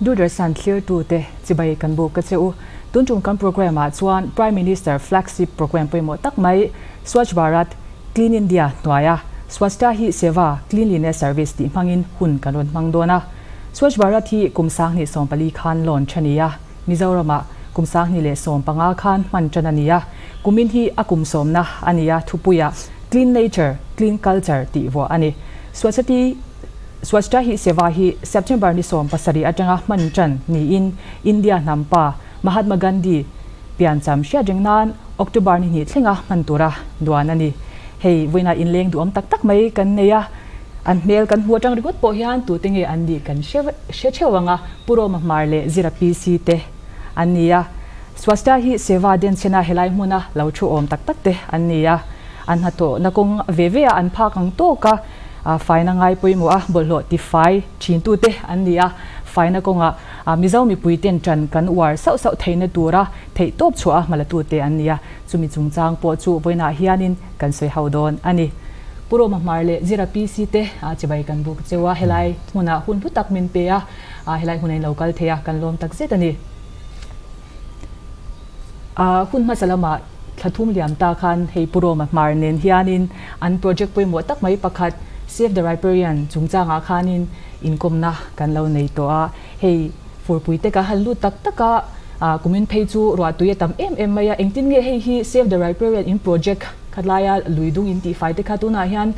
Doordarshan thlirtute chibai kan buk ka che u. Tun tum kan programme ah chuan Prime Minister flagship programme pawimawh tak mai Swachh Bharat, Clean India hnuaia Swachhta Hi Seva, Cleanliness Service tih hmangin hun kan rawn hmang dawn a. Swachh Bharat hi kum 2014 khan launch a ni a, Mizoramah kum 2015 khan hman tan a ni a, kumin hi a kum sawmna a ni a, thupuiah Clean Nature, Clean Culture tih vuah a ni. Swachhati Swachhta Hi Seva hi September ni 17 atanga hman tan niin India hnam pa Mahatma Gandhi piancham hriat reng nan October ni hnih thlenga hman tura duan a ni. Hei vawiinah inleng duhawm tak tak mai kan nei a, an hmel kan hmu atang ringawt pawh hian tute nge an nih kan hre hre theuh ang a, Pu Roma Hmar leh Zira PC te an ni a. Swachhta Hi Seva denchhena helai hmuna lo thu awm tak tak te an ni a, an hnathawhna kawng ve ve a an phak ang tawk a, faina ngai pawimawh a bawlhhlawh tifai thintute an ni a, faina kawngah Mizo mipui ten tan kan uar sauh sauh theihna tura theih tawp chhuah a hmalatute an ni a, chumi chungchang pawh chu vawiinah hianin kan sawi ho dawn a ni. Pu Roma Hmar leh Zira PC te chibai kan buk cheu a, helai hmunah hun hlu tak min pe a, helai hmunah in lo kal thei a, kan lawm tak zet a ni. Hun hmasa lamah thla thum liam ta khan hei Pu Roma Hmar nen hianin an project pawimawh tak mai pakhat Save the Riparian chungchangah khanin inkawmna kan lo nei tawh a, hei furpui te ka han lut tak tak a, kumin phei chu ruah tui a tam em em mai a, engtin nge hei hi Save the Riparian in project khat laia lui dung in tihfai te kha tunah hian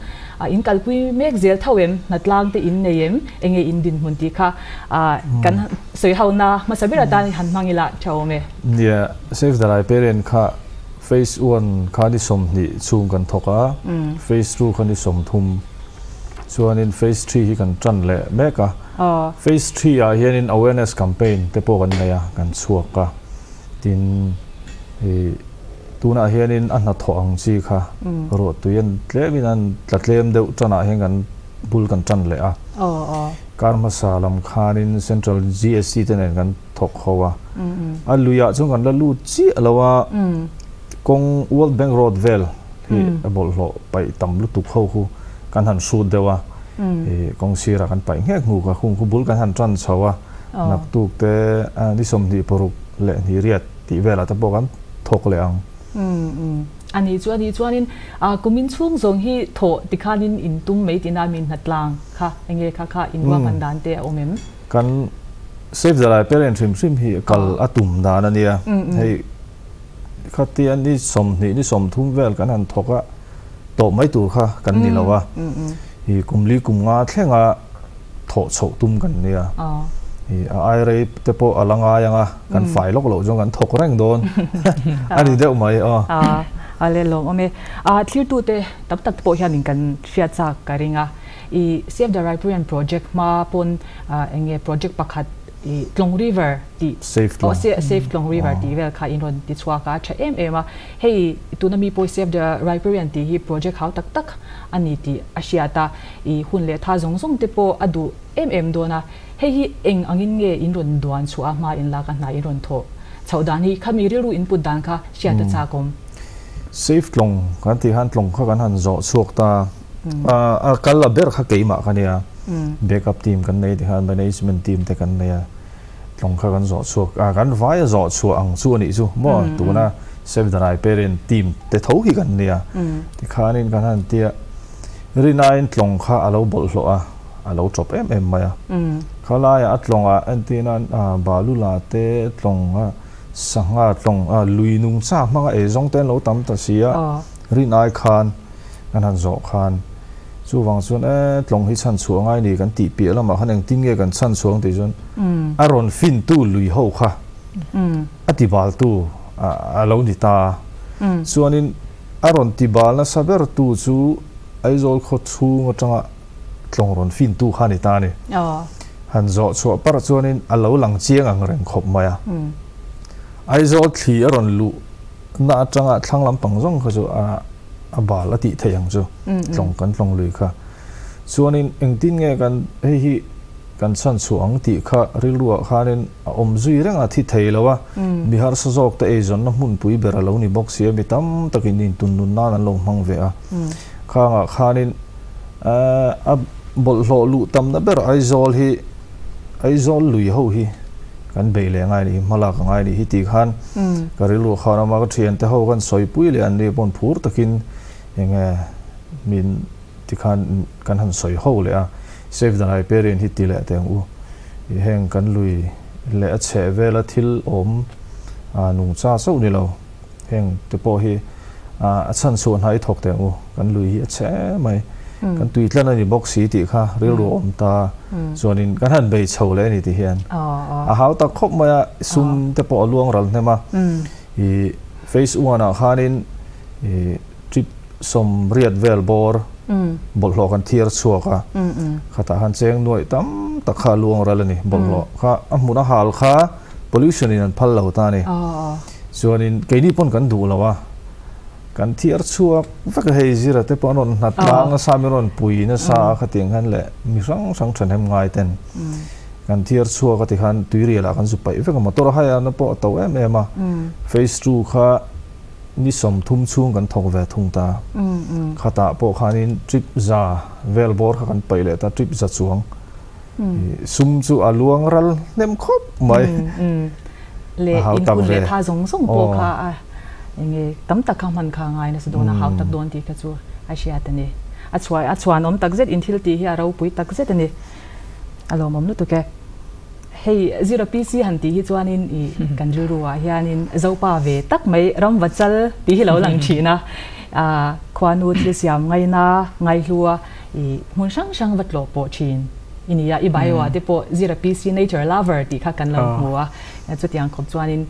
in kalpui mek zel tho em, hnatlang te in nei em, enge in dinhmun tih kha kan sawi ho na hmasa ber atan han hmang ila tha awm e. Nia, Save the Riparian kha phase one kha ni 20 chhung kan thawk a, phase two kha ni 30. Chuanin phase three hi kan tan leh mek a, phase three ah hianin awareness campaign te pawh kan nei a, kan chhuak a, tin ih tunah hianin a hnathawh ang chi kha ruahtui an tlemin an tla tlem deuh tanah hian kan bul kan tan leh a, kar hmasa lam khanin central GST te nen kan thawk ho a, a luiah chuan kan la lut chiah lo a, kawng World Bank Road vel hi a bawlhhlawh paih tam lutuk ho khu kan han hrut deuh a, ih kawng sirah kan paih nghek nghuk a, khung khu bul kan han tan chho a, naktuk te ni 26 leh hnih riat tih velah te pawh kan thawk leh ang. A ni chu a ni chuanin kumin chhung zawng hi thawh tikhanin in tum mai tihna min hnatlang kha enge kha kha in ruahman dan te a awm em? Kan Save the Librarian hrim hrim hi kal a tum dan a nia, hei khatia ni 20 ni 30 vel kan han thawk a tawh mai tur kha kan ni lo a, ih kum li kum nga thlenga thawh chhoh tum kan nia, ih a ai rei te pawh a la ngai ang a, kan fai lawk loh chuan kan thawk reng dawn a ni deuh mai aw. A le lawm awm e. Thlirtute tam tak te pawh hianin kan hriat chak ka ring a, ih Save the Riparian Project hma pawn eng nge project pakhat ih Tlawng River tih Save Tlawng Save Tlawng River tih vel kha in rawn ti chhuak a, tha em em a. Hei tuna mi pawh Save the Riparian tih hi project hau tak tak a ni tih a hriat a, ih hun leh tha zawng zawng te pawh a duh em em dawn a. Hei hi eng angin nge in rawn duan chhuah a hma in lak a hna in rawn thawh chhoh dan hi khami rilru in put dan kha hriat a chak awm. Save Tlawng kan tih khan Tlawng kha kan han zawh chhuak ta a kal a ber kha keimah kha nia backup team kan nei tikhan management team te kan nei a tlawng kha kan zawh chhuak a kan vai a zawh chhuah ang chu anih chu maw tuna Save the Riparian team te tho hi kan nia tikhanin kan han tia rinain tlawng kha a lo bawlhhlawh a a lo tawp em em mai a khalaiah a tlawngah entirna balula te tlawng a sangha tlawng a lui nung cha hmanga ei zawng te an lo tam ta si a rinai khan kan han zawh khan chuvang chuan e tlawng hi chhan chhuah ngai ni kan tih piah lamah khan engtin nge kan chhan chhuah ang tih chuan a rawn fin tu lui ho kha a ti bal tu a lo ni ta chuanin a rawn ti bal nasa ber tu chu Aizawl khaw chhung atanga tlawng rawn fin tu kha ni ta a ni. Han zawh chhuah parh chuanin a lo lang chiang ang reng khawp mai a. Aizawl thli a rawn luh na atanga thlang lampang zawng kha chu a a bal a tih theih ang chu tlawng kan tlawng lui kha. Chuanin engtin nge kan hei hi kan chhan chhuah ang tih kha rilruah khanin a awm zui reng a thi thei lo a, mi harsa zawk te eizawnna hmunpui ber a lo ni bawk si a, mi tam takin intun nun nan an lo hmang ve a. Khangah khanin a bawlhhlawh luh tamna ber Aizawl hi Aizawl lui ho hi kan bei leh ngai nih hi, hma lak a ngai nih hi tih khan ka rilru khan awm a, ka thiante ho kan sawipui leh an ni pawn phur takin eng nge min tikhan kan han sawi ho leh a, Save the Hyperion hi ti leh teh ang u, i heng kan lui leh a chheh vela thil awm nungcha chauh ni lo, heng te pawh hi a chhan chhuah hna i thawk teh ang u, kan lui hi a chhe mai, kan tui tlan a ni bawk si tih kha rilru a awm ta, chuanin kan han bei chho leh a ni ti hian a hau tak khawp mai a, sum te pawh a luang ral hnem a, i phase one ah khanin i trip 80 vel bawr bawlhhlawh kan thiar chhuak a, khatah khan cheng nuaih tam tak kha a luang ral a ni, bawlhhlawh kha a hmun a hal kha pollution in an phal lo ta a ni. Chuanin keini pawn kan duh lo a, kan thiar chhuak vek a, hei zira te pawh an rawn hnat tlang nasa, min rawn pui nasa a khatiang khan leh mi hrang hrang thahnem ngai ten kan thiar chhuak a tikhan tuirial ah kan zu paih vek a, motor hire na pawh a to em em a, phase two kha ni 30 chhung kan thawk ve thung ta, khatah pawh khanin trip 100 vel bawr kha kan paih leh ta, trip 100 chuang. Sum chu a luang ral hnem khawp mai. Le in hun leh tha zawng zawng pawh kha a enge tam tak kha hman kha ngai nasa dawn a, hau tak dawn tih kha chu a hriat a ni. A chhuah a chhuan awm tak zet in thil tih hi a ropui tak zet a ni. A lawmawm lutuk e. Hei zero PC han tih hi chuanin i kan rilru ah hianin Zopa ve tak mai Ramvachal tih hi lo lang thin a. Khuanu thil siam ngaina ngaihlua I hmun hrang hrang va tlawh pawh thin i ni a, i bio ah te pawh Zira PC Nature Lover tih kha kan lo hmu a, chutiang khawp chuanin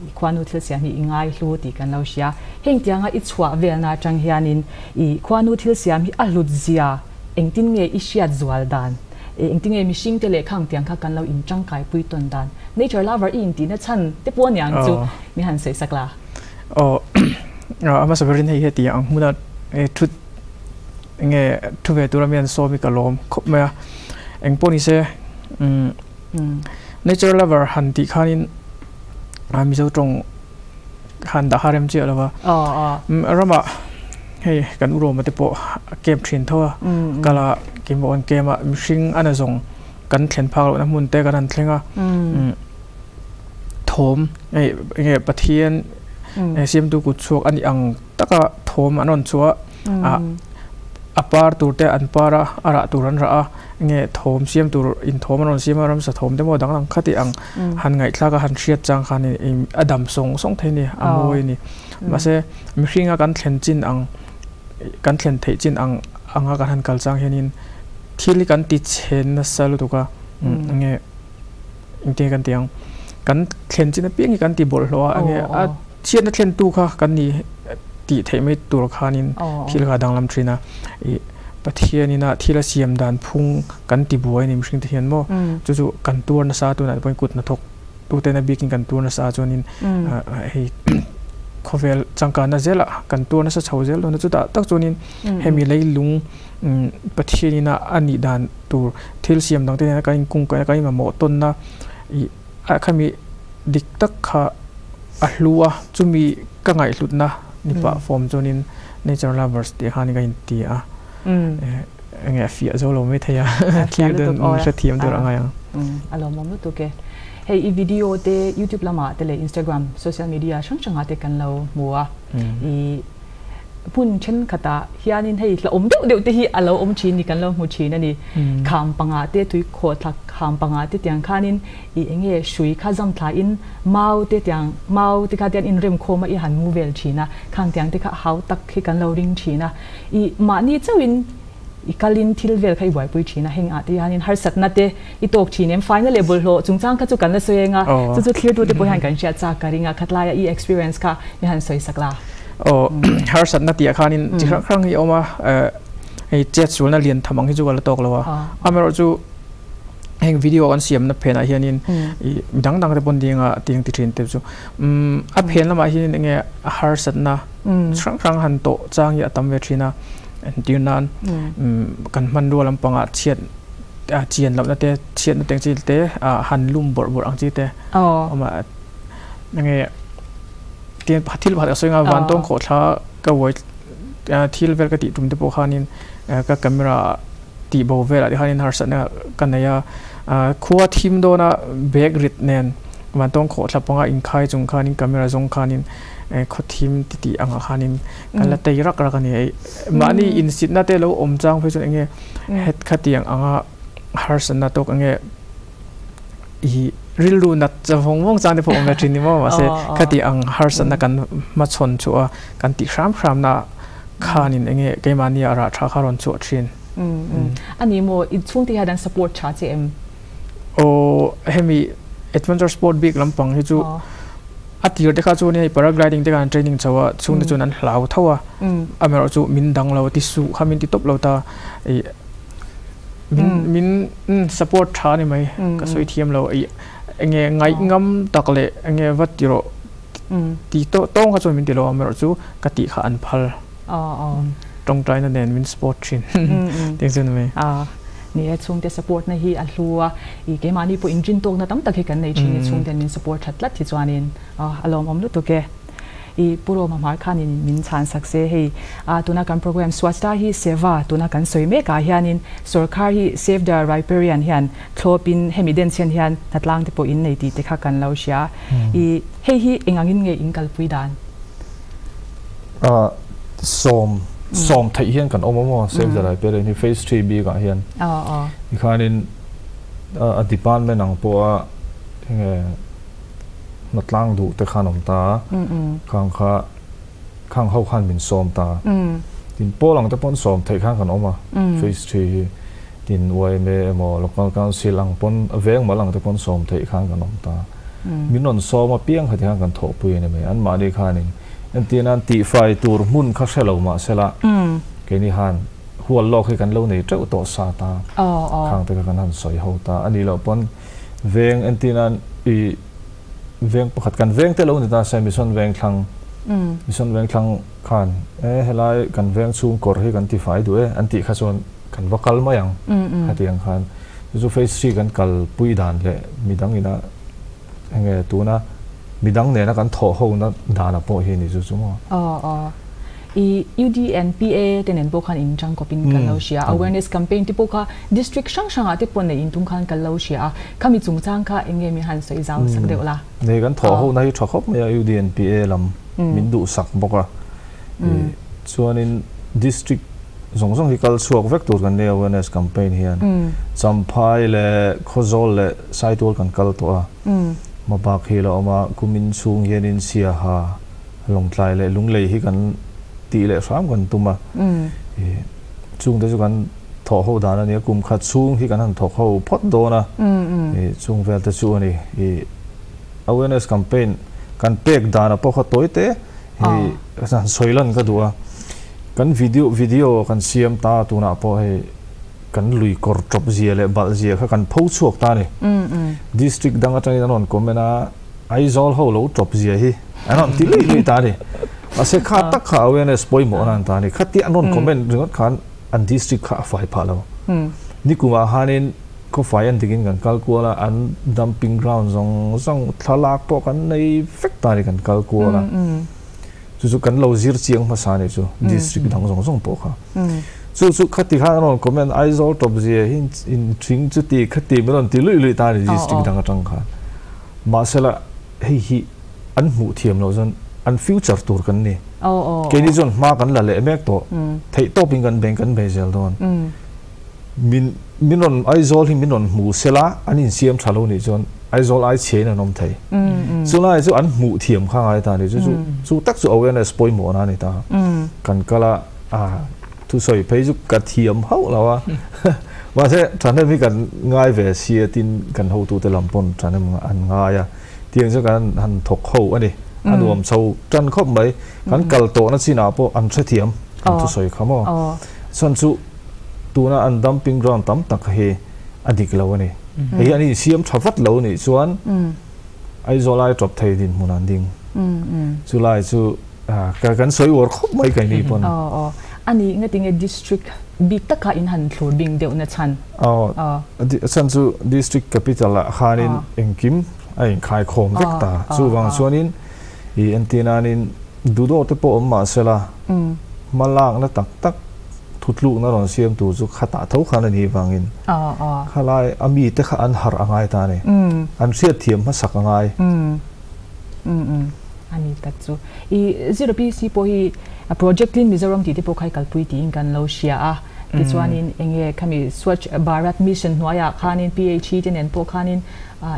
i khuanu thil siam hi i ngai hlu tih kan lo hria. Heng tianga i chhuah velna atang hianin i khuanu thil siam hi a hlut zia engtin nge i hriat zual dan, engtin nge mihring te leh khang tiang kha kan lo in tangkai pui tawn dan, Nature Lover i intihna chhan te pawh aniang chu mi han sawi sak la. Aw, a hmasa berin hei heti ang hmuna thut nge thu ve tura mi an sawm hi ka lawm khawp mai a, eng pawh ni se nature lover han tih khanin Mizo tawng han dah harem chiah lova ramah hei kan u Roma te pawh a camp thin tho a, kala keimah an camp a mihring a na zawng kan thlen phak lohna hmun te kan han thleng a, thawm hei enge Pathian siamtu kut chhuak a nih ang taka thawm an rawn chhuah a a par tur te an par a a rah tur an rah a enge thawm siam tur in thawm an rawn siam a ramsa thawm te maw dang dang khati ang han ngaihthlak a han hriat chang khan a dam sawng sawng thei a ni a mawi a ni mahse mihringa kan thlen chin ang kan thlen theih chin ang anga kan han kal chang hianin thil hi kan ti chhe nasa lutuk a enge engtin nge kan tih ang kan thlen chin apiang hi kan ti bawlhhlawh a enge a chhiatna thlentu kha kan ni tih theih mai tur khanin thil kha a danglam thin a ih Pathianin a thil a siam dan phung kan ti buai a ni mihring te hian maw chu chu kan tuar nasa tunah te pawhin kut hnathawk tuten a bikin kan tuar nasa chuanin hei khawvel changkanna zelah kan tuar nasa chho zel dawn a chutah tak chuanin hemi leilung Pathianin a a nih dan tur thil siam dang te nena kan inkungkaih a kan inmamawh tawnna ih a khami dik tak kha a hlu a chumi ka ngaihhlutna ni pah form chuanin nature lovers tih khan ka inti a enge a fiah zo lo mai thei a thlir den hrethiam tur a ngai ang. A lawmawm lutuk e. Hei i video te youtube lamah te leh instagram social media hrang hrangah te kan lo hmu a i Hmun thenkhatah hianin hei hlauhawm deuh deuh te hi a lo awm thin ni kan lo hmu thin a ni. Kham pangah te tui khawhthla kham pangah te tiang khanin i eng nge hrui kha zam thlain mau te tiang mau te kha tian inremkhawm a i han mu vel thin a, khang tiang te kha hau tak hi kan lo ring thin a. I mahni chauhin i kalin thil vel kha i buaipui thin a, heng ah te hianin harsatna te i tawk thin em? Faina leh bawlhhlawh chungchang kha chu kan la sawi eng a, chu chu thlirtute pawh hian kan hriat chak ka ring a, khatlaia i experience kha i han sawi sak la. Aw, harsatna tih ah khanin chi hrang hrang hi a awm a, hei chet sualna lian tham ang hi chu ka la tawk lo a, amaherawhchu heng video kan siamna phenah hianin i midang dang te pawn dinga tiang ti thin te chu a phen lamah hianin enge harsatna hrang hrang han tawh chang hi a tam ve thin a. Entir nan kan hmanrua lampangah chhiat chian lohna te chhiatna te ang chi te han lum bawrh bawrh ang chi te awm a enge thil pakhat ka sawi anga vantawng khawhthla ka uai thil vel ka tih tum te pawh khanin ka camera Tih bo velah te khanin harsatna ka nei a, khua thim dawna bag rit nen vantawng khawhthla panga inkhai chung khanin camera zawng khanin khaw thim ti tih angah khanin kan la tei rak rak a ni. Mahni insitna te lo awm chang phei chuan enge het khatiang anga harsatna tawk enge i rilru nat vawng vawng chang te pawh awm ve thin ni maw mahse khati ang harsatna kan hmachhawn chu a kan tih hram hram na khanin enge keimahni a rah tha kha rawn chhuah thin. A ni maw i chhungte hian an support tha che em? Aw hemi adventure sport bik lampang hi chu a tir te kha chuan hei paragliding te khan an training chho a chhungte chuan an hlau tho a amaherawhchu chu min dang lo ti suh kha min ti tawp lo ta i min min support tha ni mai ka sawi thiam lo i enge ngaih ngam tak leh enge va ti rawh ti tawh tawng kha chuan min ti lo amaherawhchu chu ka tih kha an phal tawngtaina nen min support thin tih chu ni mai. Ni e chhungte support na hi a hlu a i keimahni pawh inrin tawkna tam tak hi kan nei thin i chhungten min support that tlat hi chuanin a lawmawm lutuk e. I Pu Roma hmar khanin min chhan sak se hei a tuna kan program Swachhta hi Seva tuna kan sawi mek ah hianin sorkar hi Save the Riparian hian thlawpin hemi den chhen hian hnatlang te pawh in nei tih te kha kan lo hria i hei hi eng angin nge in kalpui dan? A sawm sawm theih hian kan awm a maw Save the Riparian hi phase 3 bik ah hian tikhanin a department ang pawh a enge Hnatlang duh te khan awm ta a, khang kha khang ho khan min sawm ta a. Tin pawl ang te pawn sawm theih khan kan awm a, phase 3 hi tin yma emaw local council ang pawn veng mal ang te pawn sawm theih khan kan awm ta a. Min rawn sawm apiang kha ti khan kan thawhpui a ni mai. Anmahni khanin entir nan tihfai tur hmun kha hre lo mahsela keini khan hual lawk hi kan lo nei teuh tawh sa ta khang te kha kan han sawi ho ta a nih loh pawn Veng entir nan i veng pakhat kan veng te lo ni ta se Mission Vengthlang Mission Vengthlang khan e helai kan veng chhung kawr hi kan tifai duh e an tih kha chuan kan va kal mai ang khatiang khan chu chu phase 3 kan kal pui dan leh midang ina enge tuna midang nena kan thawh ho na dana pawh hi ni chu chu maw. I UDNPA te nen pawh khan in tang kawpin kan lo hria a, awareness campaign te pawh kha district hrang hrangah te pawh nei intum khan kan lo hria a, khami chungchang kha eng nge min han sawi zau sak deuh la? Nei kan thawh ho na hi tha khawp mai a, UDNPA lam min duhsak bawk a, chuanin district zawng zawng hi kal chhuak vek tur kan nia awareness campaign hian Champhai leh Khawzawl leh Saitual kan kal tawh a, hmabak hi la awm a, kumin chhung hianin Siaha Lawngtlai leh Lunglei hi kan tih leh hram kan tum a, chungte chu kan thawh ho dan a ni a, kum khat chhung hi kan han thawk ho phawt dawn a, chung vel te chu a ni. Awareness campaign kan pek dan a pawh kha tawi te han sawi lan ka duh a, kan video video kan siam ta tunah pawh hei kan lui kawr tawp zia leh balh zia kha kan pho chhuak ta a ni. District dang atangin an rawn comment a. Aizawl ho lo tawp zia hi an rawn ti lui lui ta a ni. Mahse kha tak kha awareness pawimawh nan ta a ni. Khatia an rawn comment ringawt khan an district kha a fai phah lo. Nikumah khanin khawfai an dikin kan kal kual a, an dumping ground zawng zawng thlalak pawh kan nei vek ta a ni kan kal kual a. Chu chu kan lo zir chiang hmasa a ni chu district dang zawng zawng pawh kha. Chu chu khati khan an rawn comment Aizawl tawp zia hi in thing chuti khati min rawn ti lui lui ta a ni district dang atang khan. Mahsela hei hi an hmuh thiam loh chuan an future tur kan ni. Keini chuan hma kan la leh mek tawh. Theih tawpin kan beng kan bei zel dawn. Min min rawn Aizawl hi min rawn hmu sela an insiam tha lo nih chuan Aizawl ai chhiain an awm thei. Chulai chu an hmuh thiam kha ngai ta a ni. Chu chu chu tak chu awareness pawimawhna a ni ta. Kan kal a Thusawi phei chu ka thiam hauh lo a, mahse thahnem hi kan ngai ve sia tin kan hotute lam pawn thahnem an ngai a, tiang chu kan han thawk ho a ni, a nuam chho tan khawp mai, kan kal tawhna chinah pawh an hrethiam kan thusawi kha maw, chuan chu tuna an dumping ground tam tak hi a dik lo a ni, hei hi an insiam tha vat lo nih chuan Aizawl ai tawp thei dinhmun an ding, chulai chu. Ka kan sawi uar khawp mai kai ni pawn. Aw aw. Ani ngatinge district bik taka in han thlur bing deuh na chhan? Aw a chhan chu district capital ah khanin engkim a inkhai khawm vek ta. Chuvang chuanin i entir nanin Dudo te pawh awm mahsela hmalakna tak tak. Thutlukna rawn siam tur chu khatah tho khan a nih vangin khalai a mite kha an harh a ngai ta a ni. An hriatthiam hmasak a ngai. A ni tak chu. I Zero PC pawh hi Project Clean Mizoram tih te pawh kha i kalpui tiin kan lo hria a. Tichuanin enge khami Swachh Bharat Mission hnuaiah khanin PHE te nen pawh khanin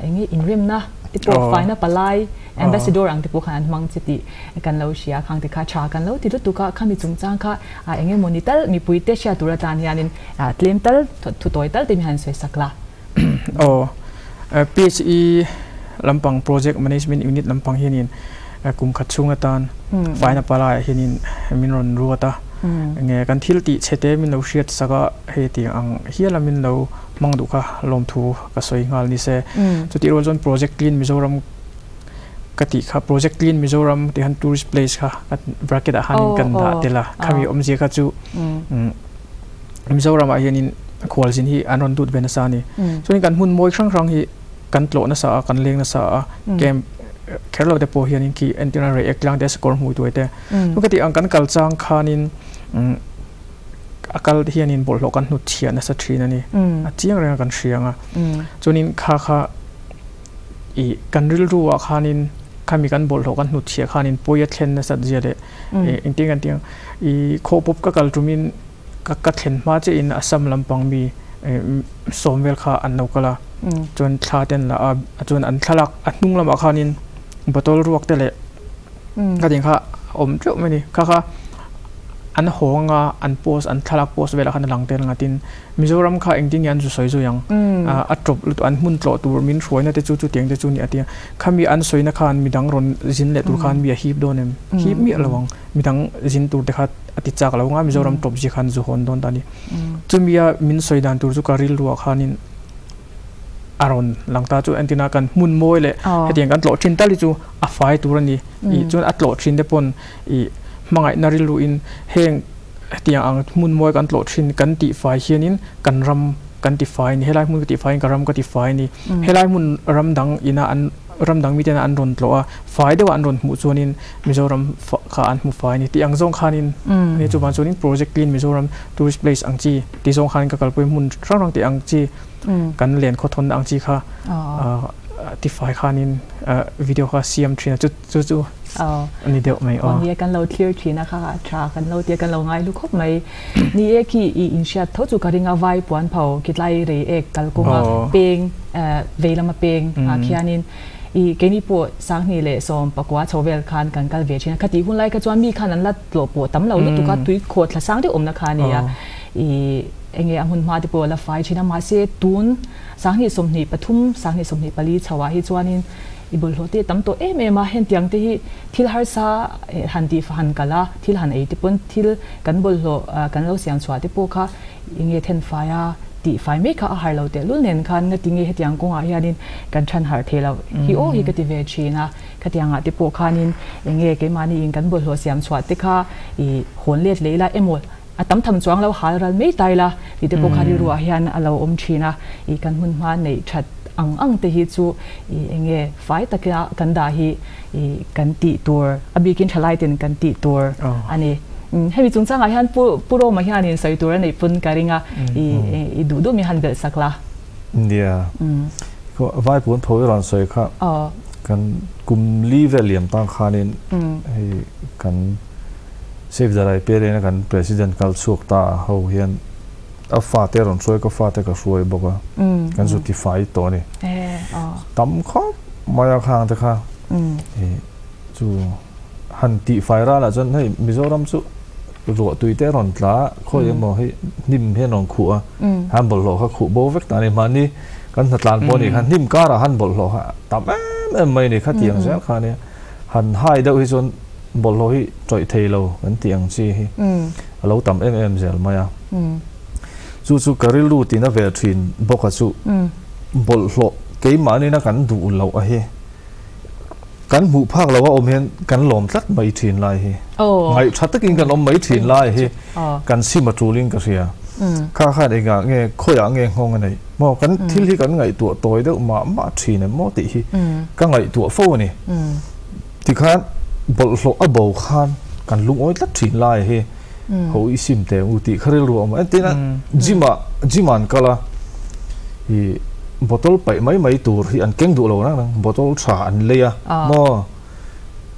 enge inremna te pawh faina palai Ambassador ang te pawh khan an hmang che tih kan lo hria. Khang te kha tha kan lo ti lutuk a, khami chungchang kha A eng emaw ni tal mipuite hriat tur atan hianin tlem tal thutawi tal te mi han sawi sak la. Aw, PHE lampang Project Management Unit lampang hianin kum khat chhung atan faina palaiah hianin min rawn ruat a. Nge kan thil tih chhe te min lo hriat sak a, hei tiang ang hiala min lo hmang duh kha lawmthu ka sawi nghal ni se. Chutih rual chuan Project Clean Mizoram ka tih kha Project Clean Mizoram tih khan tourist place kha bracket ah khanin kan dah tel a khami awmzia kha chu Mizoram ah hianin khualzin hi an rawn lut ve nasa a ni chuanin kan hmun mawi hrang hrang hi kan tlawh nasa a kan leng nasa a camp kher lo te pawh hianin khi entirna reiek tlang te sakawr hmui tuai te chu ka tih ang kan kal chang khanin a kal te hianin bawlhhlawh kan hnut chhiah nasa thin a ni a chiang reng a kan hria ang a chuanin kha kha I kan rilru ah khanin khami kan bawlhhlawh kan hnut chhiah khanin pawi a thlen nasat zia leh engtin kan tih ang i khawhpawp ka kal tumin ka ka thlen hma chiah in Assam lampang mi sawm vel kha an lo kal a chuan thla te an la a chuan an thlalak a hnung lamah khanin bottle ruak te leh Ka ding kha a awm teuh mai a ni. Kha kha an haw anga an post an thlalak post velah khan a lang tel ngatin Mizoram kha engtin nge an zu sawi zui ang a tawp lutuk an hmun tlawh tur min hruaina te chu chutiang te chu ni a tia. Khami an sawina khan midang rawn zin leh tur khan mi a hip dawn em? Hip miah lo ang. Midang zin tur te kha a ti chak lo anga Mizoram tawp zia khan zu hawn dawn ta a ni. Chumia min sawi dan tur chu ka rilruah khanin a rawn lang ta chu entina kan hmun mawi leh hetiang kan tlawh thin tal hi chu a fai tur a ni i chuan a tlawh thin te pawn i hmangaihna rilru in heng hetiang ang hmun mawi kan tlawh thin kan tih fai hianin kan ram kan ti fai a ni helai hmun ka tih fai in ka ram ka ti fai a ni helai hmun ram dang ina an ram dang miten an rawn tlawh a fai deuh a an rawn hmuh chuanin Mizoram kha an hmu fai a ni tih ang zawng khanin ani chuvang chuanin project clean Mizoram tourist place ang chi tih zawng khanin ka kalpui hmun hrang hrang tih ang chi kan len khawthawn ang chi kha tifai khanin video kha siam thin a chu chu chu ani deuh mai aw. Ni e kan lo thlir thin a kha tha kan lo tia kan lo ngai lu khawp mai. Ni e khi i inhriat tho chu ka ring a vai puan pho kitlai rei ek kalkawnga peng veilama peng ah khianin I keini pawh Sanghni leh Sawm pakua chho vel khan kan kal ve thin a, khatih hun lai kha chuan mi khan an la tlawh pawh tam lo lutuk a, tui khawh thla sang deuh awmna kha a ni a, i enge a hmun hma te pawh a la fai thin a, mahse tun Sanghni 23, Sanghni 24 chho ah hi chuanin i bawlhhlawh te tam tawh em em a, hentiang te hi thil harsa han tih han kal a, thil han ei te pawn thil kan bawlhhlawh kan lo siam chhuah te pawh kha Enge then fai a tih fai mai kha a har lo tehlul nen khan ngatinge hetiang kawngah hianin kan than harh thei lo hi aw hi ka ti ve thin a, khatiangah te pawh khanin enge keimahni in kan bawlhhlawh siam chhuah te kha i hawn let leh ila emaw a tam tham chuang lo hal ral mai ta ila tih te pawh kha rilruah hian a lo awm thin a, i kan hmun hma neih that ang ang te hi chu i enge fai taka kan dah hi i kan tih tur a bikin thalai ten kan tih tur a ni. Hemi chungchangah hian Pu Pu Roma hianin sawi tur a neih pawn ka ring a, i i duh duh mi han belh sak la. Nia. Vai puan tho i rawn sawi kha kan kum li vel liam tang khanin hei kan Save the Riparian a kan President kal chhuak ta ho hian a fate a rawn hruai ka fate ka hruai bawk a, kan zu ti fai tawh a ni. Tam khawp mai a khang te kha chu. Han tih fai ralah chuan hei Mizoram chu ruah tui te a rawn tla a, khawi emaw hei hnim hian rawn khuh a, han bawlhhlawh kha khuh bo vek ta a ni. Mahni kan hnatlan pawh a nih khan hnim karah han bawlhhlawh kha tam em em mai a ni khatiang zel kha a nia. Han hai deuh hi chuan bawlhhlawh hi tawih thei lo kan tih ang chi hi a lo tam em em zel mai a. Chu chu ka rilru tina ve thin bawk a chu bawlhhlawh keimahni na kan duh loh a hi. Kan hmuh phak lo a awm hian kan lawm tlat mai thin lai hi. Ngaih tha takin kan awm mai thin lai hi kan sim a tulin ka hria. Kha khan engah nge khawiah nge nghawng a neih maw? Kan thil hi kan ngaihtuah tawi deuh mah mah thin em maw tih hi ka ngaihtuah fo a ni. Tikhan bawlhhlawh a bo khan kan lungawi tlat thin lai hi. Ho i sim teh ang u tih kha rilru a awm a. Entirna gym ah gym ah an kal a, ih bottle paih mai mai tur hi an keng duh lo reng reng, bottle tha an lei a maw?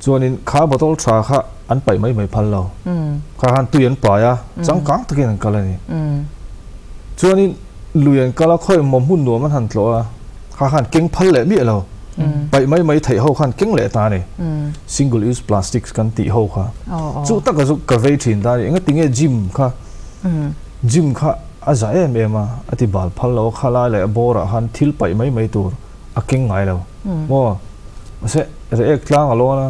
Chuanin kha bottle tha kha an paih mai mai phal lo. Kha khan tui an pai a, changkang takin an kal a ni. Chuanin lui an kal a, khawi maw hmun nuam an han tlawh a, kha khan keng phal leh miah lo. Paih mai mai theih ho khan keng leh ta a ni. Single use plastics kan tih ho kha. Chu taka chu ka vei thin ta a ni. Engati nge gym kha gym kha a za em em a, a ti bal phal lo a, kha lai leh a bawrah khan thil paih mai mai tur a keng ngai lo. Maw? Mahse reh ek tlang a lawn a,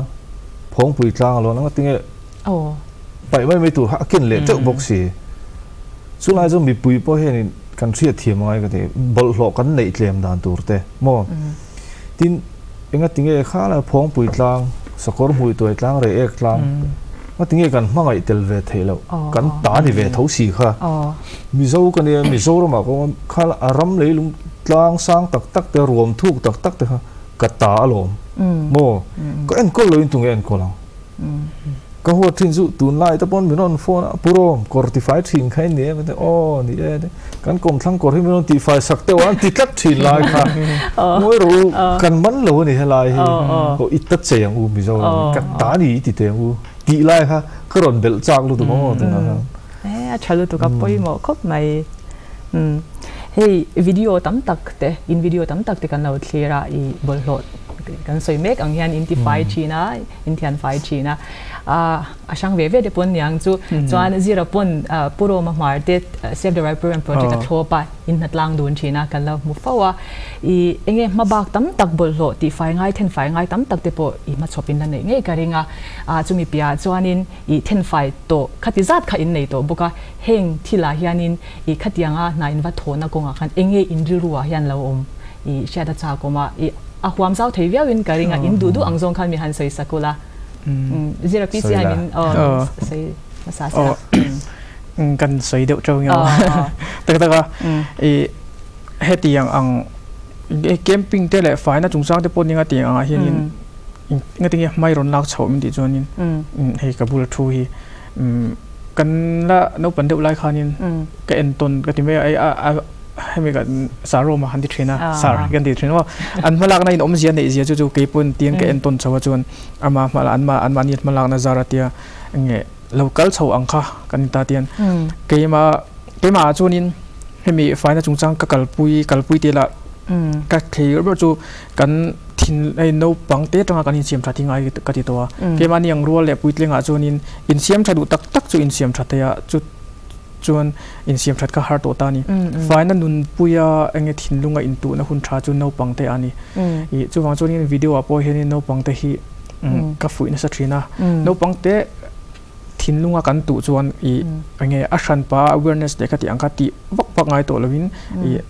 phawngpui tlang a lawn a, engati nge paih mai mai tur kha a ken leh teuh bawk si. Chulai chu mipui pawh hianin kan hriat thiam angai ka ti, bawlhhlawh kan neih tlem dan tur te maw? Tin, engati nge khala phawngpui tlang, sakawr hmui tuai tlang, reh ek tlang, engati nge kan hmangaih tel ve theih loh, kan ta ni ve tho si kha. Mizo ka nia, Mizoramah pawh khala a ram leilung tlang sang tak tak te, ruam thuk tak tak te kha ka ta alawm maw? Ka enkawl loin tunge enkawl ang? Ka huat thin chu tunlai te pawn min rawn phone a, Pu Rawm, kawr tifai thin kha i ni em? A ti, Aw, ni e. Kan kawmthlang kawr hi min rawn tifai sak teuh a, an ti tlat thin lai kha. Ngawi rawh u, kan man lo a ni helai hi. Aw, i ta chei ang u Mizoram hi, ka ta ni i ti teh ang u tih lai kha ka rawn belh chak lutuk ang aw tunah khan. E, a tha lutuk a pawimawh khawp mai. Hei video tam tak te, in video tam tak te kan lo thlir a, i bawlhhlawh kan sawi mek ang hian in tifai thin a, in thian fai thin a, a hrang ve ve te pawn niang chu chuan zira pawn Pu Roma Hmar te Save the Right Program project a thlawp a, in hna tlang dun thin a, kan lo hmu fo a, i enge hma bak tam tak bawlhhlawh tih fai ngai then fai ngai tam tak te pawh i hmachhawp in la neih ngei ka ring a, chumi piahah chuanin i then fai tawh khati zat kha in nei tawh bawk a, heng thilah hianin i khatianga hna in va thawhna kawngah khan enge in rilru ah hian lo awm i hriat a chak awm a, i a huam zau thei viau in ka ring a, in duh duh ang zawng khan mi han sawi sak ula. Zira PC hian min sawi hmasa se la. Kan sawi deuh teuh nge tak tak a, i hetiang ang camping te leh faina chungchang te pawh ninga tiang angah hianin ngatinge hmai rawn lak chhoh min tih chuanin hei ka bula thu hi Kan la naupan deuh lai khanin ka en tawn ka ti mai a, hemi kan Saroma han ti thin a, Sar kan ti thin maw. An hmalakna in awmzia neih zia chu chu kei pawn tiang ka en tawn chho a chuan ama hma an an mahni hmalakna zar a tia nge lo kal chho ang kha kan ni ta tian keima keimah ah chuanin hemi faina chungchang ka kalpui kalpui te lah ka thlir ber chu kan thin hei naupang te atanga kan insiam tha thi ngai ka ti tawh a keimahni ang rual leh puitlingah chuanin insiam tha duh tak tak chu insiam tha thei a chu chuan insiam that kha har tawh ta a ni faina nunpuia enge thinlunga intuhna hun tha chu naupang te a ni ih chuvang chuanin video ah pawh hianin naupang te hi ka fuih nasa thin a naupang te thinlunga kan tuh chuan ih enge a hranpa awareness leh kha tih ang kha tih vak vak ngai tawh lovin ih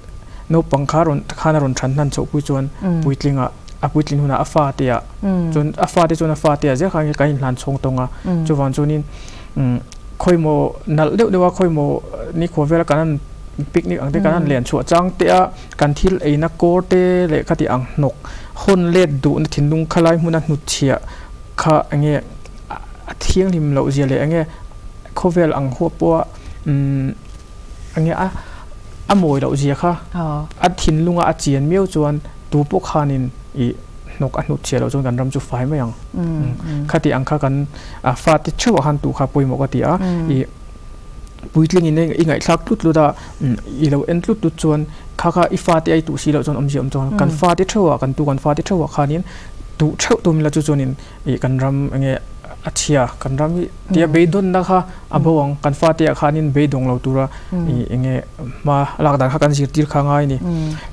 naupang kha rawn khan a rawn than hnan chhoh pui chuan puitlinga a puitlin hunah a fa te ah chuan a fa te chuan a fa te ah zel khan kan inhlan chhawng tawng a chuvang chuanin khawimaw nalh deuh deuh a khawimaw nikhua vela kan han picnic ang te kan han len chhuah chang te a kan thil eina kawr te leh kha tih ang hnawk hawn let duhna thinlung khalai hmuna hnutchhiah kha enge a thianghlim loh zia leh enge khawvel ang huap pawha enge a a mawi loh zia kha a thinlunga a chian miau chuan tu pawh khanin ih hnawk a hnut chhiah loh chuan kan ram chu fai mai ang khati ang kha kan fate theuh ah khan tuh kha pawimawh ka ti a ih puitlingin i ngaihthlak tlut tlut a i lo en tlut tlut chuan kha kha i fate a i tuh si loh chuan awmzia awm chuan kan fate theuh ah kan tu kan fate theuh ah khanin duh theuh tum ila chu chuanin ih kan ram enge a chhia kan ram hi tia beidawnna kha a bo ang kan fate ah khanin beidawng lo tura ih enge hma lak dan kha kan zirtir kha ngai a ni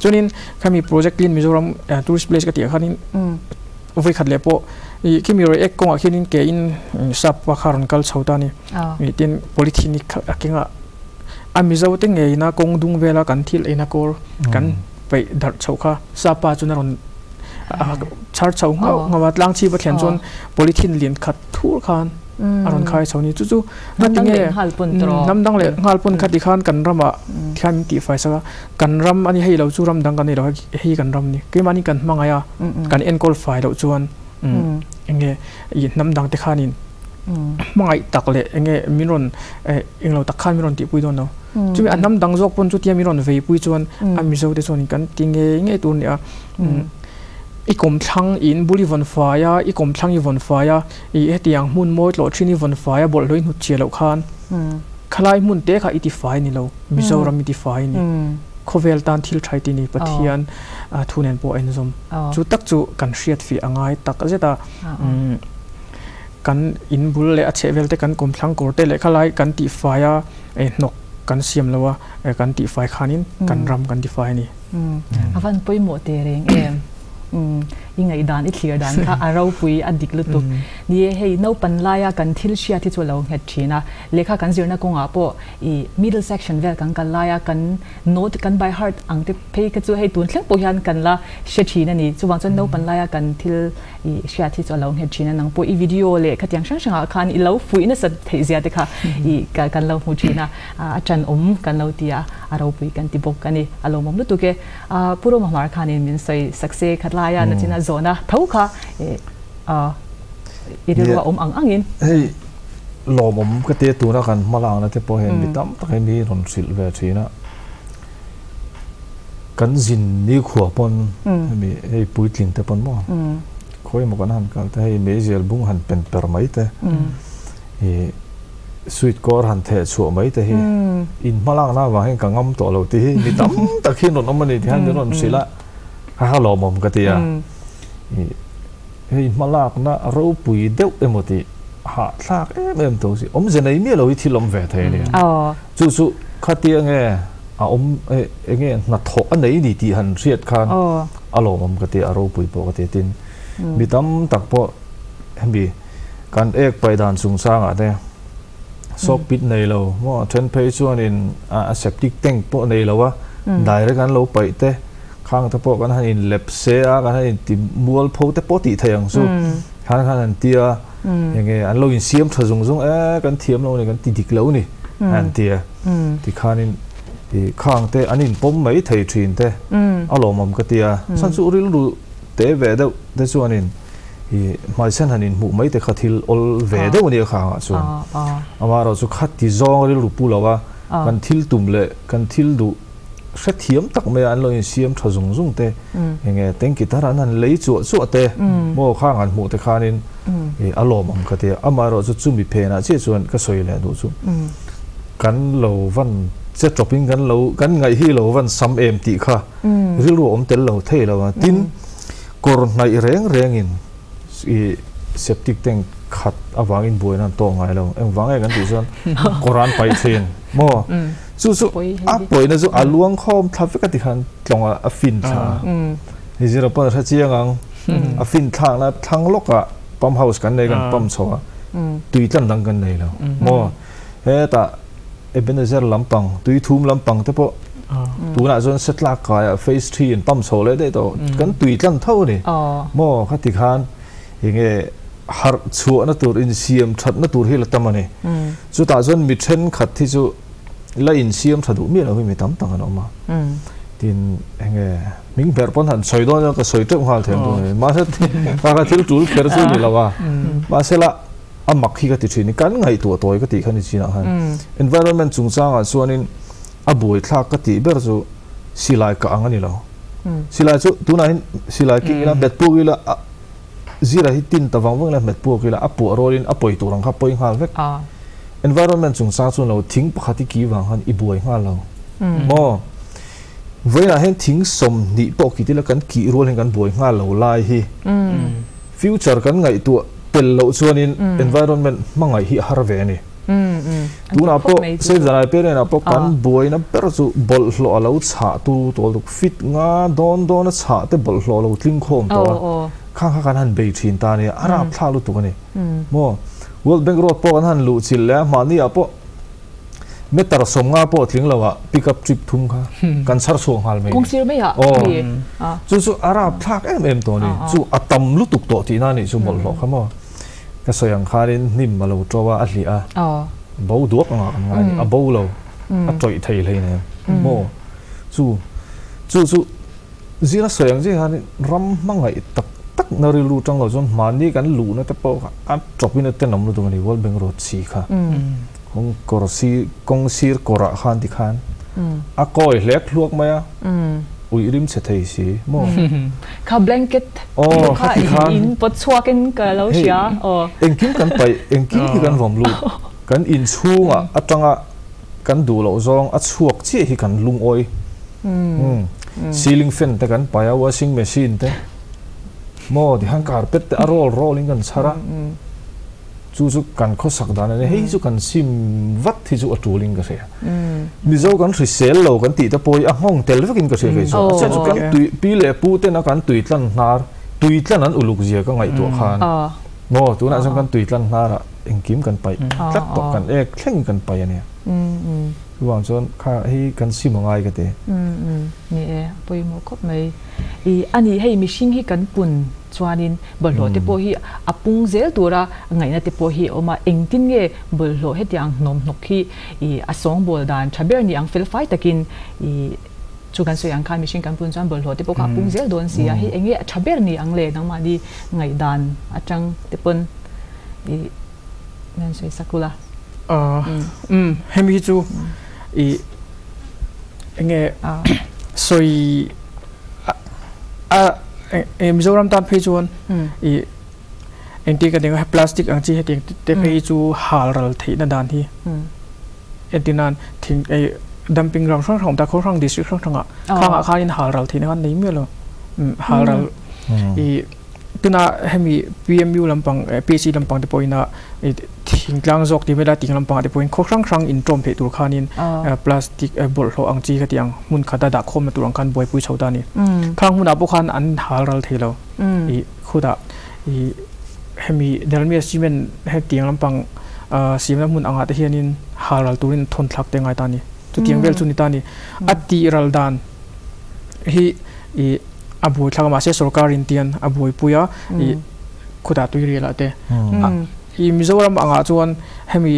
chuanin khami project clean Mizoram tourist place ka tih ah khanin vawi khat leh pawh ih khimi rawih ek kawngah khianin ke in sap pa kha rawn kal chho ta a ni ih tin polythene a kengah a Mizo te ngeina kawng dung vela kan thil eina kawr kan peih darh chhoh kha sap pa chuan a rawn chhar chho nghauh nghauh a tlang chhip a thlen chuan polythene lian khat thur khan a rawn khai chho ni chu chu ngati nge hnam dang leh nghal pawn khati khan kan ramah thian min tihfai sak a kan ram ani hei lo chu ram dang kan nei lo hei kan ram ni keimahni kan hmangaih a kan enkawl fai loh chuan enge ih hnam dang te khanin. Hmangaih tak leh enge min rawn englo tak khan min rawn tihpui dawn lo. Chumi a hnam dang zawk pawn chutia min rawn veipui chuan a Mizo te chuan kan ti ngei ngei tur a ni a. I kawmthlang in bul i vawn fai a, i kawmthlang i vawn fai a, i hetiang hmun mawi tlawh thin i vawn fai a bawlhhlawh i hnut chhia loh khan khalai hmun te kha i ti fai a ni lo, Mizoram i ti fai a ni. Khawvel tan thil tha i ti ni, Pathian thu nen pawh a inzawm. Chu tak chu kan hriat fih a ngai tak zet a. Kan in bul leh a chhehvel te kan kawmthlang kawr te leh khalai kan tihfai a, hnawk kan siam lo a, kan tihfai khanin kan ram kan tifai a ni. A van pawimawh teh reng em? I ngaihdan, i thlir dan kha a ropui, a dik lutuk. Ni e, hei naupan laia kan thil hriat hi chu a lo nghet thin a, lehkha kan zirna kawngah pawh i middle section vel kan kal laia kan note kan by heart ang te phei kha chu hei tun thleng pawh hian kan la hre thin a ni. Chuvang chuan naupan laia kan thil i hriat hi chu a lo nghet thin a, nang pawh i video leh khatiang hrang hrangah khan i lo fuih nasat theih zia te kha i kan lo hmu thin a, a tanawm kan lo ti a, a ropui kan ti bawk a ni. A lawmawm lutuk e. Pu Roma Hmar khanin min sawi sak se khat laia nachina zawhna tho kha i rilru a awm ang angin. Hei lawmawm ka tia tuna kan hma lakna te pawh hian mi tam takin hi rawn hrilh ve thin a. Kan zin nikhua pawn hemi hei puitling te pawn maw khawi emaw kan han kal te hei meizial bung han pen per mai te ih sweet kawr han theh chhuah mai te hi in hma lakna avang hian ka ngam tawh lo tih hi mi tam tak hi an rawn awm a ni tih hian min rawn hrilh a ha ha lawmawm ka ti a ih hei hma lakna ropui deuh emaw tih hahthlak em em tawh si awmze nei miah lo hi thil awm ve thei a ni chu chu khatia nge a awm eng nge hnathawh a nei ni tih han hriat khan a lawmawm ka ti a ropui pawh ka ti tin mi tam tak pawh hemi kan ek paih dan chungchangah te soak pit nei lo maw then phei chuanin a septic tank pawh nei lo a direct an lo paih te khang te pawh kan han in lep se a kan han in ti mual pho te pawh tih theih ang chu khan khan an tia eng nge an lo insiam tha zung zung e kan thiam lo ni kan ti dik lo ni an tia tikhanin ih khang te an inpawm mai thei thin te a lawmawm ka tia chuan chu rilru te ve deuh te chuanin ih hmaichhan han inhmuh mai te kha thil awl ve deuh a nia khangah chuan amaherawh chu khati zawng rilru pu lo a kan thil tum leh kan thil duh hrethiam tak mai a an lo insiam tha zung zung te eng nge tanki thar an han lei chuah chuah te maw khang han hmuh te khanin ih a lawmawm ka tia amaherawh chu chumi phenah chiah chuan ka sawi leh duh chu kan lo van che tawpin kan lo kan ngaih hi lo van sam em tih kha rilru a awm tel lo thei lo a tin kawr hnaih reng rengin ih septic tank khat avangin buaina an tawk ngai lo engvang nge kan tih chuan kawr an paih thin maw. Chu chu a pawina chu a luang khawm thla vek a ti khan tlawng a a fin thla a. Zira pawn a hre chiang ang. A fin thlakna thlang lawkah pump house kan nei kan pump chho a, tui tlan dang kan nei lo maw. Hetah Ebenezer lampang, tui thum lampang te pawh tunah chuan Setlak kaiah phase three in pump chho leh daih tawh kan tui tlan tho a ni maw khati khan enge harh chhuahna tur insiam thatna tur hi la tam a ni. Chutah chuan mi thenkhat hi chu la insiam tha duh miah lo hi mi tam tak an awm a. Tin enge hming ber pawn han sawi dawn ka sawi teuh nghal thei ang mahse ka ka thil tul kher chu ni lo a. Mahse la a mak hi ka ti thin kan ngaihtuah tawi ka tih kha ni chinah khan environment chungchangah chuanin a buaithlak ka tih ber chu silai ka ang a ni lo. Silai chu tunah hian silai king ila hmet puk ila Zira hi tin ta vang vang ila hmet puak ila a puah rualin a pawi tur ang kha pawi nghal vek. Environment chungchang chuan lo thing pakhat i ki vang khan i buai nghal lo maw? Vawiinah hian thing 20 pawh ki tila kan kih rual hian kan buai nghal lo lai hi future kan ngaihtuah tel loh chuanin environment hmangaih hi a har ve a ni. Tunah pawh Save the Riparian ah pawh kan buaina ber chu bawlhhlawh a lo chhah tu tawh lutuk fit nga dawn dawn a chhah te bawlhhlawh a lo tling khawm tawh a khang kha kan han bei thin ta a nia a rapthlak lutuk a ni maw World Bank Road pawh kan han luh chilh leh a mahni ah pawh meter 50 pawh tling lo ah pick up trip thum kha kan chhar chhuak nghal mai kawng sir mai ah chu chu a rapthlak em em tawh a ni chu a tam lutuk tawh tihna a nih chu bawlhhlawh kha maw. Ka sawi ang khanin hnim a lo to a, a hliah a, bo duak angah kan ngai a ni, a bo lo, a tawih thei hlei nen maw? Chu chu chu zira sawi ang chiah khanin ram hmangaih tak tak tlat na rilru tang lo chuan mahni kan luhna te pawh kha a tawpin a tenawm lutuk a ni World Bank Road si kha. Kawng kawr si kawng sir kawrah khan tikhan a kawi hlek hluak mai a, uih rim chhe thei si maw? Kha blanket pawh kha in pawt chhuakin ka lo hria aw. Engkim kan paih, engkim hi kan vawm lut. Kan inchhungah atanga kan duh loh zawng a chhuak chiah hi kan lungawi. Ceiling fan te kan paih a, washing machine te maw tikhan carpet te a roll roll in kan chhar a. Chu chu kan khawsak dan a ni. Hei chu kan sim vat hi chu a tul in ka hria. Mizo kan hrisel lo kan tih te pawh hi a nghawng tel vek in ka hria kei chuan. A chhan chu kan tui pi leh pu ten a kan tui tlan hnar, tui tlan an uluk zia ka ngaihtuah khan maw tunah chuan kan tui tlan hnar ah engkim kan paih tlat tawh kan ek thleng kan paih a nia. Chuvang chuan kha hi kan sim a ngai ka ti. Ni e, a pawimawh khawp mai. I a ni hei mihring hi kan pun Chuanin bawlhhlawh te pawh hi a pung zel tura ngaihna te pawh hi a awm a, engtin nge bawlhhlawh hetiang hnawmhnawk hi i a sawngbawl dan tha ber ni ang felfai takin i chu kan sawi ang khan mihring kan pun chuan bawlhhlawh te pawh kha a pung zel dawn si a, hei enge a tha ber ni ang le nangmahni ngaihdan atang te pawn i nan sawi sak ula. Umm hemi hi chu i enge sawi a Mizoram tan phei chuan i engti ka ding plastic ang chi hetiang te phei chu hal ral theihna dan hi entir nan thing ei dumping ground hrang hrang awm ta khaw hrang district hrang hrangah khangah khanin hal ral theihna khan nei miah lo hal ral i Tuna hemi PMU lampang PHE lampang te pawhin a thingtlang zawk tih vela ting lampangah te pawhin khaw hrang hrang inṭawm theih tur khanin plastic bawlhhlawh ang chi khati ang hmun khata dah khawmna tur ang khan buaipui chho ta a ni. Khang hmunah pawh khan an hal ral thei lo. I khutah i hemi Dalmia cement hetiang lampang siamna hmun angah te hianin hal ral turin thawn thlak te ngai ta a ni. Chutiang vel chu ni ta a ni. A tih ral dan hi i a buai thlak a mahse sorkar in tian a buaipui a i khutah tui rial ah te i Mizoram angah chuan hemi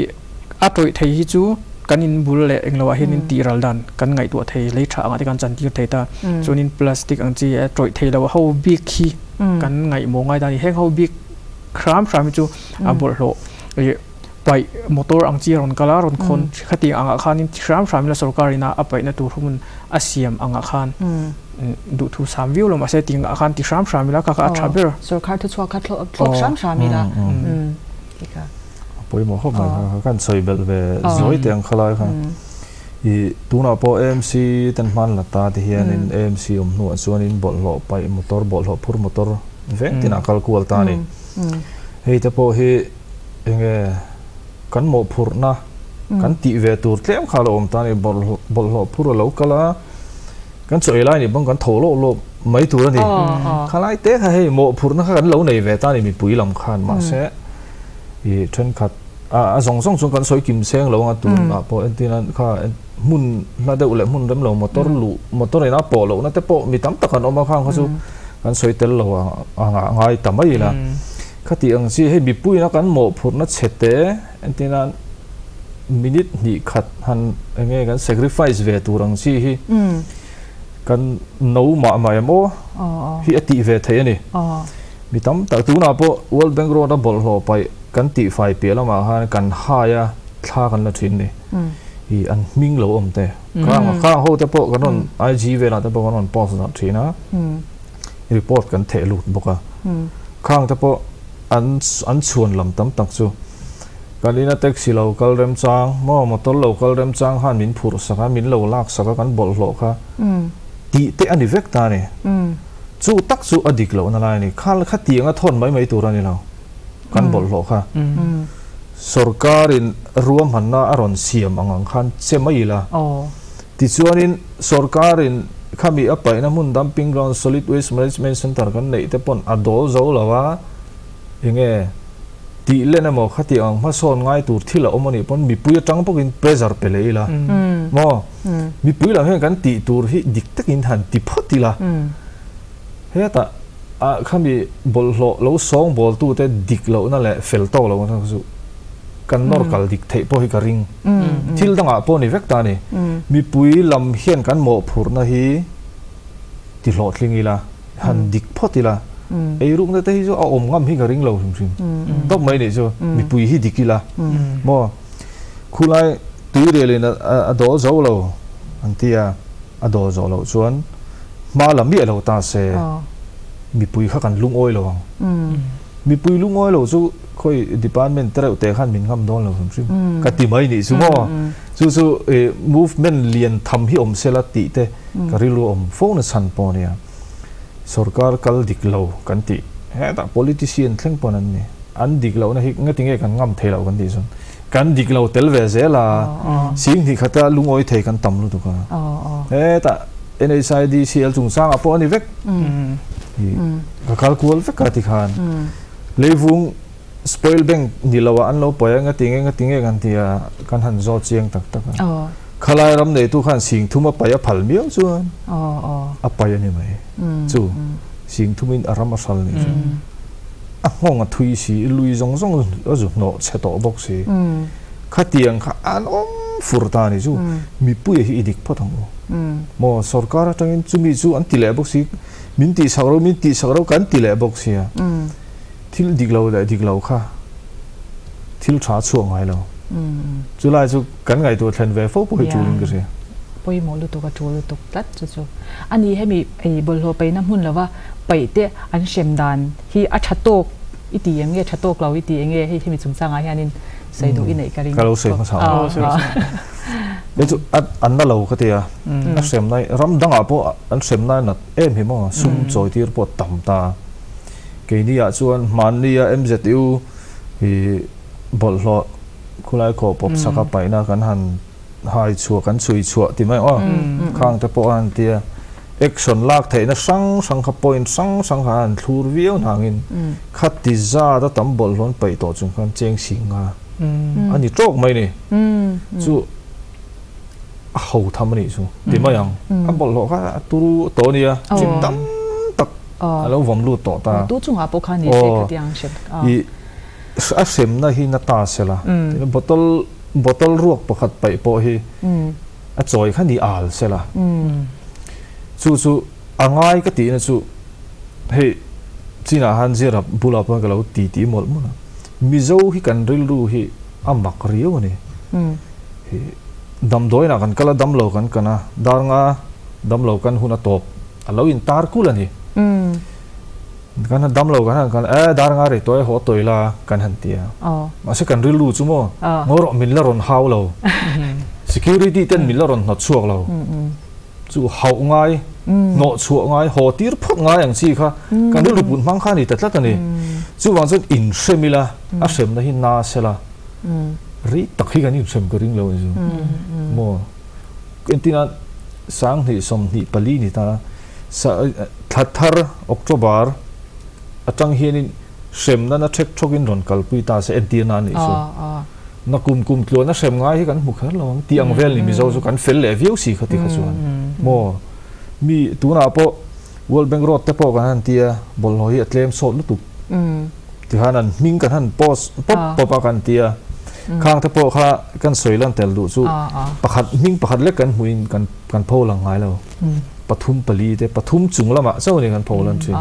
a tawih thei hi chu kan in bul leh englo ah hian in tih ral dan kan ngaihtuah thei lei tha angah te kan chan tir thei ta chuan in plastic ang chi a tawih thei lo ho bik hi kan ngaihmawh ngai ta a ni heng ho bik hram hram hi chu a bawlhhlawh i paih motor ang chi a rawn kal a rawn khawn khatiang angah khanin hram hram ila sorkar ina a paihna tur humun a siam angah khan duhthu sam viau lo mahse ting ah khan ti hram hram ila kha kha a tha ber. Sorkar thuchhuak kha thlawk hram hram ila. A pawimawh khawp mai kha kan sawi belh ve zuai teh ang khalai kha. I tunah pawh AMC ten hman la ta ti hianin AMC awm hnuah chuanin bawlhhlawh paih motor bawlhhlawh phur motor veng tinah kal kual ta a ni. Hei te pawh hi enge kan mawhphurhna kan tih ve tur tlem kha a lo awm ta a ni. Bawlhhlawh phur a lo kal a. Kan chaw ei lai nih bawng kan tho lawk lawk mai tur a ni. Khalai te kha hei mawhphurhna kha kan lo nei ve ta a ni mipui lam khan mahse i thenkhat a zawng zawng chuan kan sawi kim seng lo anga tunah pawh entirna kha hmun hla deuh leh hmun rem lo motor luh motor ina pawh lohna te pawh mi tam tak an awm a khang kha chu kan sawi tel lo a ngai ta mai ila. Khati ang chi hei mipuiin a kan mawhphurhna chhe te entirna minute hnih khat han enge kan sacrifice ve tur ang chi hi kan no mah mah em aw hi a tih ve theih a ni. Mi tam tak tunah pawh World Bank Road a bawlhhlawh paih kan tih fai piah lamah khan kan hai a thla kan la thin ni. I an hming lo awm te khang khang ho te pawh kan rawn IG velah te pawh kan rawn post darh thin a report kan theh lut bawk a khang te pawh an an chhuan lam tam tak chu Kan ina taxi lo kal remchang maw motor lo kal remchang khan min phurh sak a, min lo lak sak a kan bawlhhlawh kha tih te a ni vek ta a ni. Chu tak chu a dik lohna lai a ni. Kha kha tiang a thawn mai mai tur a ni lo kan bawlhhlawh kha. Sorkarin ruahmanna a rawn siam ang ang khan che mai ila. Tichuanin sorkarin khami a paihna hmun dumping ground solid waste management centre kan neih te pawn a dawl zo lo a, Enge tih len emaw khatiang ang hmasawn ngai tur thil a awm anih pawn mipui atang bawkin pressure pe leh ila maw? Mipui lam hian kan tih tur hi dik takin han ti phawt ila hetah ah khami bawlhhlawh lo sawngbawl tute dik lohna leh fel tawk lohna chu kan nawr kal dik theih pawh hi ka ring. Thil dangah pawh ni vek ta a ni. Mipui lam hian kan mawhphurhna hi ti hlawhtling ila han dik phawt ila. Eirukna te hi chu a awm ngam hi ka ring lo hrim hrim. Tawp mai nih chu mipui hi dik ila maw? Khulai tuirelin a dawl zo lo an ti a, a dawl zawh loh chuan hma la miah lo ta se mipui kha kan lungawi lo ang. Mipui lungawi lo chu khawi department te reuh teh khan min ngam dawn lo hrim hrim ka ti mai nih chu maw? Chu chu movement lian tham hi awm sela tih te ka rilru awm fo na chhan pawh a nia. Sorkar kal dik lo kan tih hetah politician thleng pawn an ni. An dik lohna hi ngati nge kan ngam thei loh kan tih chuan kan dik lo tel ve zel a, sing hnih khata lungawi thei kan tam lutuk a. Hetah NHIDCL chungchangah pawh a ni vek. Ka kal kual vek a tikhan leivung spoil bank ni lo ah an lo pawi a ngati nge ngati nge kan ti a kan han zawt chiang tak tak a. Khalai ram neitu khan sing thum a pai a phal miau chuan a pai a ni mai. Chu sing thumin a ram a hral ni chu. A nghawng a thui si, lui zawng zawng a zu hnawh chhe tawh bawk si. Khatiang kha an awm fur ta ni chu. Mipuia hi i dik phawt ang u. Maw sorkar atangin chumi chu an ti leh bawk si, min tihsak ro, min tihsak ro kan ti leh bawk sia. Thil dik lo leh dik lo kha thil tha chhuak ngai lo. Chulai chu kan ngaihtuah thlen ve fo pawh hi tul in ka hria. Pawimawh lutuk a tul lutuk tlat chu chu. A ni hemi ei bawlhhlawh paihna hmun lova paih te an hrem dan hi a tha tawk i ti eng nge tha tawk lo i ti eng nge hei hemi chungchangah hianin sawi duh i neih ka ring. Ka lo sawi hmasa ang. Hei chu an na lo ka ti a, a hrem nai ram dangah pawh an hrem nai nat em hi maw sum chawi tir pawh tam ta. Keini ah chuan hmanni a MZU hi bawlhhlawh khulai khawh pawp sak a paihna kan han hai chhuah kan chhui chhuah ti mai aw khang te pawh a han tia action lak theihna hrang hrang kha point hrang hrang kha a han thlur viau hnangin khati zat a tam bawlhhlawh an paih tawh chung khan cheng sing nga a ni tawk mai ni chu a ho tham a nih chu ti mai ang a bawlhhlawh kha a turu tawh a nia chim tam tak a lo vawm lut tawh ta. Tu chungah pawh khan ni se khatiang hrem. I a hremna hi na ta sela. Bottle bottle ruak pakhat paih pawh hi a chawi kha ni al sela. Chu chu a ngai ka tihna chu hei chinah han zira bulah pawh ka lo ti ti mawlh mawlh a. Mizo hi kan rilru hi a mak riau a ni. Damdawiinah kan kal a damlo kan kan a darnga damlo kan hun a tawp. A lo in tar kul a ni. Kan han dam lo kan han kan e dar nga rei tawi haw tawi la kan han ti a. Mahse kan rilru chu maw ngaw rawh min la rawn hau lo. Security ten min la rawn hnawt chhuak lo. Chu hauh ngai, hnawh chhuah ngai, haw tir phawt ngai ang chi kha kan rilru put hmang kha a ni ta tlat a ni. Chuvang chuan inhrem ila, a hremna hi na sela rei tak hi kan inhrem ka ring lo a ni chu. Maw. Entina sanghnih 24 ni ta thla thar October atang hianin hremna na thek thawkin rawn kalpui ta se entirna a nih chu. Na kum kum tluana hrem ngai hi kan hmu kher lo ang tih ang vel ni Mizo chu kan fel leh viau si kha ti kha chuan maw mi tunah pawh World Bank Road te pawh kan han tia bawlhhlawh hi a tlem sawt lutuk tikhan an hming kan han post pawp pawp a kan tia khang te pawh kha kan sawi lan tel duh chu pakhat hming pakhat lek kan hmuhin kan kan pho lang ngai lo pathum pali te pathum chung lamah chauh ni kan pho lan thin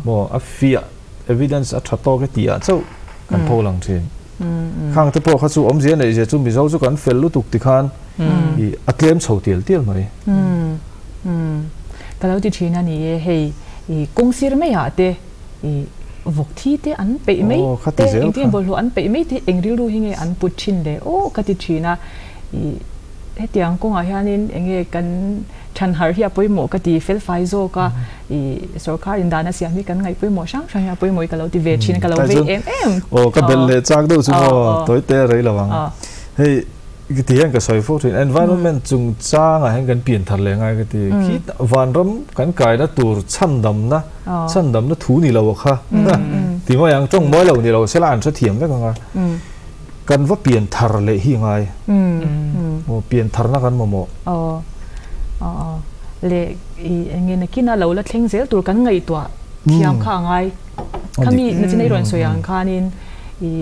maw a fiah evidence a tha tawk e tih ah chauh kan pho lang thin khang te pawh kha chu awmzia neih zia chu Mizo chu kan fel lutuk tikhan i a tlem chho tial tial mai. Ka lo ti thin a ni e, hei i kawng sir maiah te i vawk thi te an peih mai te engtin bawlhhlawh an peih mai te eng rilru hi nge an put thin le aw ka ti thin a, i hetiang kawngah hianin eng nge kan than harh hi a pawimawh ka ti fel fai zawk a, i sorkar in dan a siam hi kan ngaih pawimawh hrang hrang hi a pawimawh hi ka lo ti ve thin a, ka lo vei em em. Aw ka belh leh chak deuh chu maw tawi te rei lo ang. Hei Ti hian ka sawi fo thin, environment chungchangah hian kan pian thar leh ngai ka ti. Khi vanram kan kaina tur chhandamna, chhandamna thu ni lo a kha. Ti mai ang, tawng mawi lo ni lo sela an hrethiam vek ang a. Kan va pian thar leh hi ngai. Aw, pian tharna kan mamawh. Aw, aw, le i enge nakina lo la thleng zel tur kan ngaihtuah thiam kha a ngai. Khami nachina i rawn sawi ang khanin i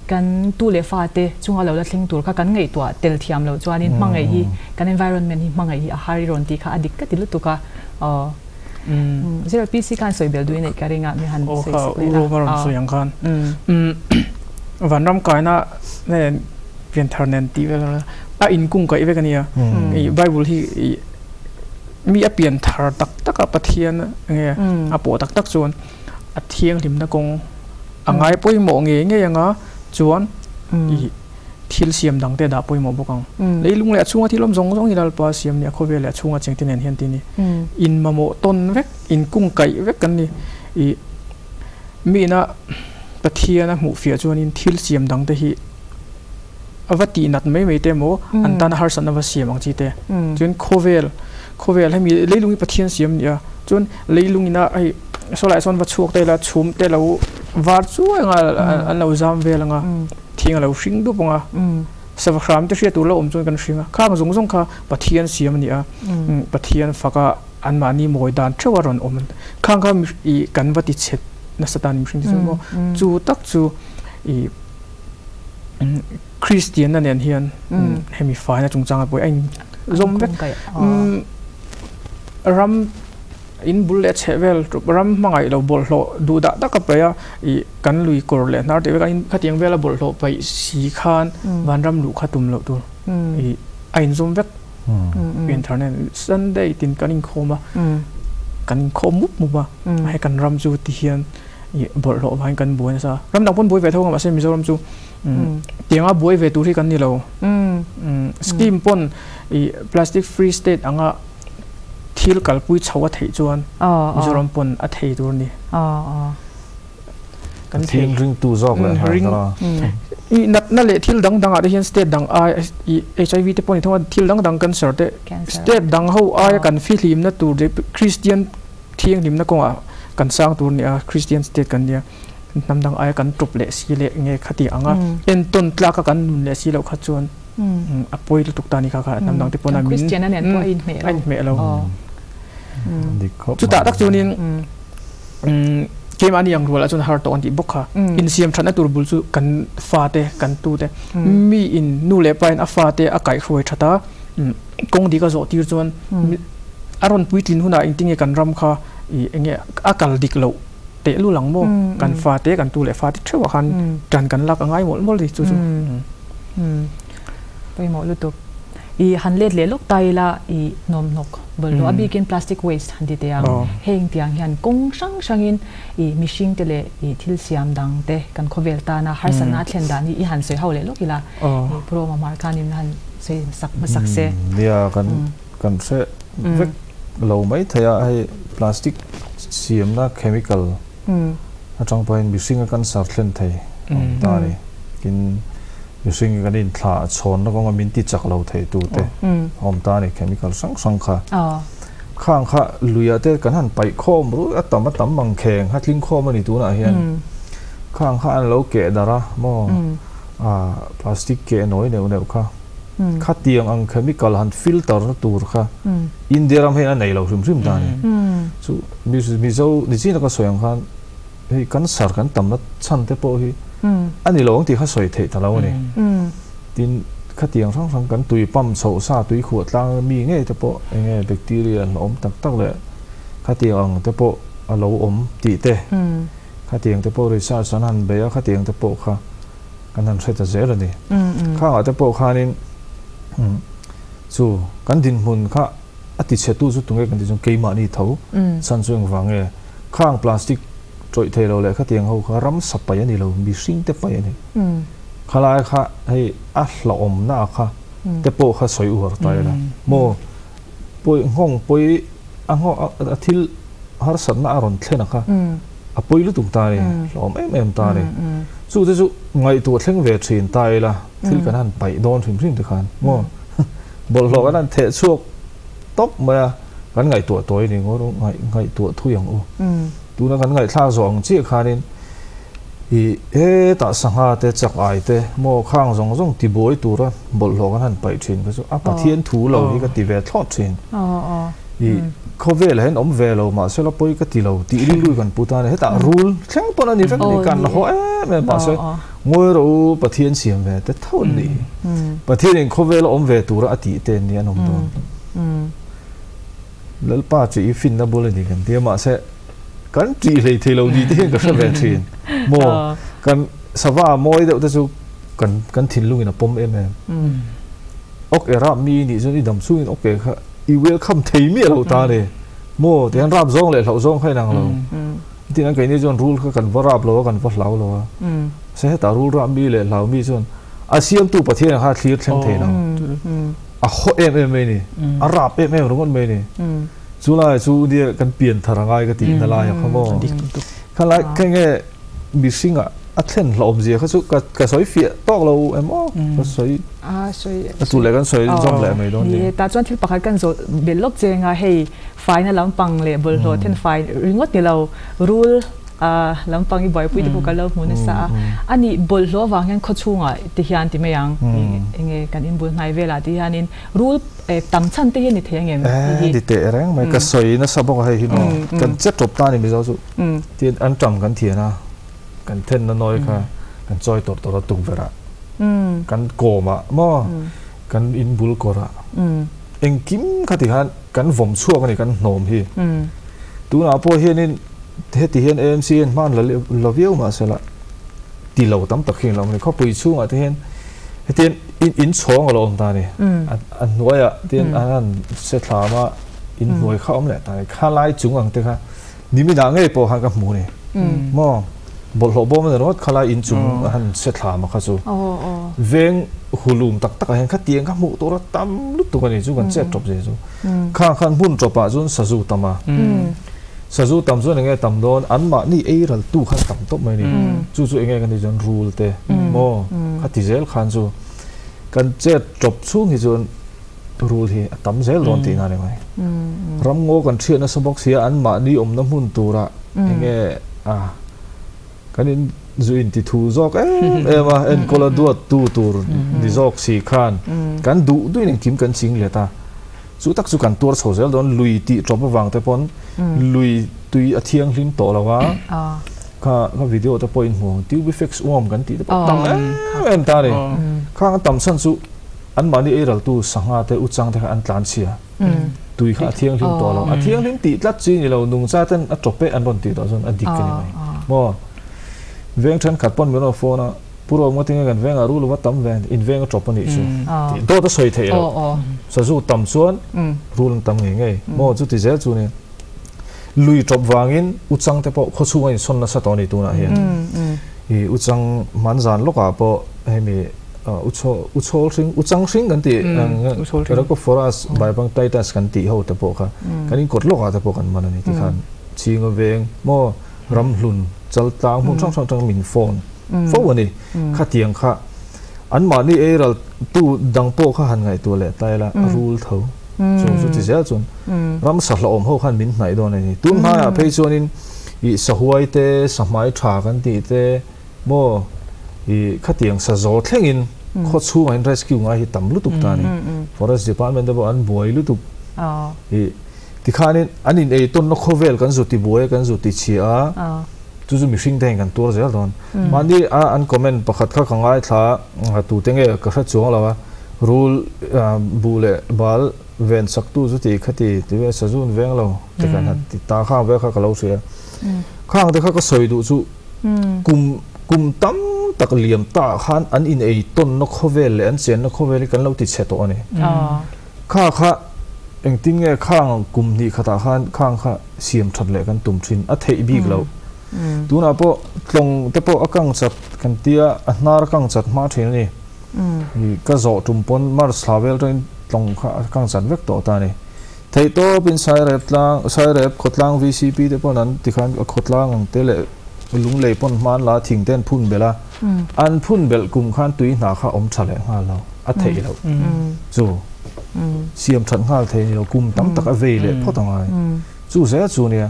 Kan tu leh fate chunga lo la thleng tur kha kan ngaihtuah tel thiam loh chuanin hmangaih hi kan environment hi hmangaih hi a har i rawn tih kha a dik ka ti lutuk a. Aw. ZLPC khan sawi bel duin neih ka ring a, mi han sawi sak leh la. Aw kha u Roma rawn sawi ang khan. Vanram kaina nen pianthar nen tih vel a inkung kaih vek a nia. Bible hi mi a pianthar tak tak a Pathian nge a pawh tak tak chuan a thianghlimna kawng a ngai pawimawh ngei ngei anga chuan i thil siam dang te dah pawimawh bawk ang. Leilung leh a chhunga thil awm zawng zawng hi Lalpa siam ni a khawvel leh a chhunga chengte nen hian ti ni. In mamawh tawn vek, in kung kaih vek kan ni. I miina Pathian a hmuh fiah chuanin thil siam dang te hi a va tih nat mai mai te emaw an tana harsatna va siam ang chi te. Chuan khawvel, khawvel hemi leilung hi Pathian siam a ni a, chuan leilung ina hei saw lai sawn va chhuak ta ila chhum te lo var chuai anga an lo zam vel anga thing a lo hring dup anga sava hram te hriat tur lo awm chuan kan hring a, khang zawng zawng kha Pathian siam a ni a, Pathian faka anmahni mawi dan theuh a rawn awm khang kha i kan va ti chhe nasa tan mihring te chu maw chu tak chu i Kristian na nen hian hemi faina chungchanga pawh a in zawm vek ram in bul leh chheh vel ram hmangaih lo bawlhhlawh duh dah tak a paih a i kan lui kawr leh hnar tih vek khatiang vela bawlhhlawh paih si khan vanram luh kha tum loh tur i a inzawm vek. Pianthar nen Sunday tin kan inkhawm a, kan inkhawm mup mup a, hei kan ram chu ti hian ih bawlhhlawh vangin kan buai nasa a, ram dang pawn buai ve tho ang mahse Mizoram chu tianga buai ve tur hi kan ni lo. Scheme pawn ih plastic free state anga thil kalpui chho a theih chuan Mizoram pawn a thei tur a ni. Kan thil ringtu zawk leh nghal ta. I natna leh thil dang dangah te hian state dang ai i HIV te pawh ni thung a thil dang dang cancer te state dang ho aia kan fihlimna tur te Christian thianghlimna kawngah kan sang tur a ni a Christian state kan nia hnam dang aia kan tawp leh si leh nge khati ang a entawn tlaka kan nun leh si loh kha chuan a pawi lutuk ta ni kha kha hnam dang te pawn a min Christian a nen pawh a inhmeh lo a inhmeh lo chutah tak chuanin Keimahni ang rualah chuan har tawh an tih bawk kha. Insiam thatna tur bul chu kan fate, kan tute, mi in nu leh pa in a fate a kaihhruai that a, kawng dik a zawh tir chuan a rawn puitlin hunah engtinge kan ram kha enge a kal dik loh tehlul ang maw? Kan fate, kan tu leh fate theuhah khan tan kan lak a ngai mawlh mawlh a ni chu chu. Pawimawh lutuk. I han let leh lawk ta ila i hnawmhnawk bawlhhlawh a bikin plastic waste han ti teh ang. Heng tiang hian kawng hrang hrangin i mihring te leh i thil siam dang te kan khawvel tana harsatna a thlen dan hi i han sawi ho leh lawk ila i Pu Roma Hmar khanin han sawi sak hmasak se. Nia kan kan hre vek lo mai thei a hei plastic siamna chemical atang pawhin mihringa cancer thlen thei a awm ta a ni. Tin Mihring hi kan inthlah chhawnna kawnga min ti chak lo thei tu te a awm ta a ni, chemical hrang hrang kha. Khang kha luiah te kan han paih khawm ruih a tam a tam mang kheng kha tling khawm a ni tunah hian. Khang kha an lo keh darh a maw plastic keh nawi neuh neuh kha. Khatiang ang chemical han filter na tur kha India ram hian a nei lo hrim hrim ta a ni. Chu Mizo nichin a ka sawi ang khan hei cancer kan tamna chhan te pawh hi a ni lo ang tih kha sawi theih ta lo a ni. Tin, khatiang hrang hrang kan tui pump chhoh sa tui khuah tlang mi ngei te pawh eng nge bacteria an awm tak tak leh khatiang ang te pawh a lo awm tih te, khatiang te pawh research an han bei a, khatiang te pawh kha kan han hre ta zel a ni. Khangah te pawh khanin chu kan dinhmun kha a tichhetu chu tunge kan tih chuan keimahni tho chhan chu engvang nge khang plastic tawih thei lo leh khatiang ho kha ramsa paih a ni lo mihring te paih a ni khalai kha hei a hlauhawmna a kha te pawh kha sawi uar ta ila maw pawi nghawng pawi a nghawng a thil harsatna a rawn thlen a kha a pawi lutuk ta a ni hlauhawm em em ta a ni chu te chu ngaihtuah thleng ve thin ta ila thil kan han paih dawn hrim hrim te khan maw Bawlhhlawh kan han theh chhuak tawp mai a, kan ngaihtuah tawi ni ngawt ngaihtuah thui ang u. Tuna kan ngaihthlak zawh ang chiah khanin i hetah sangha te, chak ai te, maw khang zawng zawng tibuai tura bawlhhlawh kan han paih thin kha chu a Pathian thu lo hi ka ti ve thlawt thin. I khawvelah hian awm ve lo mahse la pawi ka ti lo tih rilru kan pu ta a ni. Hetah rul thleng pawn a ni vek a ni, kan la haw em em mahse Ngawi rawh u, Pathian siam ve te tho an nih hi. Pathianin khawvela awm ve tura a tih te an ni an awm dawn. Lalpa chi i finna bul a ni kan tia mahse kan ṭih hlei thei lo ni te hian ka hre ve ṭhin maw kan sava mawi deuh te chu kan kan thinlungin a pawm em em ok e rap mi nih chuan i dam chhungin ok e kha i welcome thei miah lo ta ni maw tihian rap zawng leh hlauh zawng kha inang lo tin an keini chuan rul kha kan va rap lo a kan va hlau lo a se hetah rul rap mi leh hlau mi chuan a siamtu Pathian kha a thlir thleng thei lo. A haw em em mai ni. A rap em em ringawt mai ni. Chu lai chu nia kan pian thar angai ka tih na lai a kha maw. Kha lai kha nge mihring ah a thlen hlauhawm zia kha chu ka ka sawi fiah tawk lo em aw ka sawi a sawi a tu leh kan sawi zawm leh mai dawn ni. Ni tah chuan thil pakhat kan zawh belh lawk che anga hei faina lampang leh bawlhhlawh then fai ringawt ni lo rul Lampang i buaipui te pawh kan lo hmu nasa a, a nih bawlhhlawh avang hian khawchhungah te hian ti mai ang, enge kan inbul hnai velah te hianin rul tam chhan te hi a ni thei angem tih hi. Ni teh reng mai, ka sawi nasa bawk a hei hi maw, kan che tawp ta a ni Mizo chu, tin an tam kan thian a, kan thenna nawi kha kan chawi tawrh tawrh a tukverh ah, kan kawm ah maw, kan inbul kawr ah, engkim kha ti khan kan vawm chhuak a ni kan hnawm hi, tunah pawh hianin. Heti hian AMC hian hman la la viau mahsela ti lo tam tak hi an lo awm a ni. Khawpui chhungah te hian hetian in in chhawng a lo awm ta a ni. A hnuaiah tian an han se thlam a, in hnuai kha a awm leh ta a ni. Kha lai chung ang te kha niminah ngei pawh khan ka hmu a ni. Maw bawlhhlawh bawm a ni ringawt kha lai in chung a han se thlam a kha chu veng hulum tak takah hian khatiang kha hmuh tur a tam lutuk a ni chu kan chet tawp zia chu. Khang khan hmun tawpah chuan sazu tam a. Sazu tam chuan enge tam dawn, anmahni ei ral tu khan tam tawp mai a ni. Chu chu enge kan tih chuan rul te maw kha ti zel khan chu kan chet tawp chhung hi chuan rul hi a tam zel dawn tihna a ni mai. Ramngaw kan hriat nasa bawk sia anmahni awmna hmun turah enge a kan in zu in ti thu zawk em em a, enkawl a duat tu tur ni zawk si khan kan duh duhin engkim kan ching let a. Chu tak chu kan tuar chho zel dawn, lui tih tawp avang te pawn lui tui a thianghlim tawh lo a, kha kha video te pawh in hmu ang, tubifex uam kan tih te pawh tam em em ta a ni. Khang a tam chhan chu anmahni eiraltu sangha te uchang te kha an tlan chhia, tui kha a thianghlim tawh lo, a thianghlim tih tlat chi ni lo, nungcha ten a tawp e an rawn tih tawh chuan a dik a ni mai. Maw veng thenkhat pawn min rawn phone a. Pu Rawm nga tinge kan vengah rul va tam ve in veng a tawp a nih chu tih dawt a sawi theih loh. Sazu tam chuan rul an tam ngei ngei maw chu ti zel chu nia. Lui tawp vangin uchang te pawh khawchhung a insawn nasa tawh a ni tunah hian. I uchang hman zan lawkah pawh hemi uchawl hring uchang hring kan tih Rhacophorus bipunctatus kan tih ho te pawh kha kan inkawt lawkah te pawh kan man a ni tikhan Chhinga veng maw Ramhlun Chaltlang hmun hrang hrang atang min phone fo a ni. Khatiang kha anmahni ei ral tu dang pawh kha han ngaihtuah leh ta ila a rul tho. Chung chu ti zel chuan ramsa hlauhawm ho khan min hnaih dawn a ni. Tun hnaiah phei chuanin ih sahuai te, sahmai tha kan tih te maw ih khatiang sazaw thlengin khaw chhungah hian rescue ngai hi tam lutuk ta a ni. Forest department te pawh an buai lutuk. Ih Tikhanin an in ei tawnna khawvel kan zu ti buai a, kan zu ti chhia a, chu chu mihring te hian kan tuar zel dawn. Mahni a an comment pakhat kha ka ngaithla a, tute nge ka hre chuang lo a, rul buh leh bal ven sak tu chu ti kha ti ti ve sazun veng lo ti kan han ti ta khang vel kha ka lo hria. Khang te kha ka sawi duh chu kum kum tam tak liam ta khan an in ei tawnna khawvel leh an chenna khawvel hi kan lo ti chhe tawh a ni. Kha kha engtin nge khang kum hnih khatah khan khang kha siam that leh kan tum thin a theih bik loh. Tunah pawh tlawng te pawh a kang chat kan tia a hnar a kang chat hma thin a ni. Ka zawh tum pawn March thla vel atangin tlawng kha a kang chat vek tawh ta a ni. Theihtawpin Sairep tlang Sairep khawtlang VCP te pawn an tikhan a khawtlang ang te leh lunglei pawn hman la thing te an phun belh a. An phun belh kum khan tui hna kha awm tha leh nghal lo, a theih loh chu siam that nghal thei ni lo, kum tam tak a vei leh phawt a ngai. Chu zel chu nia,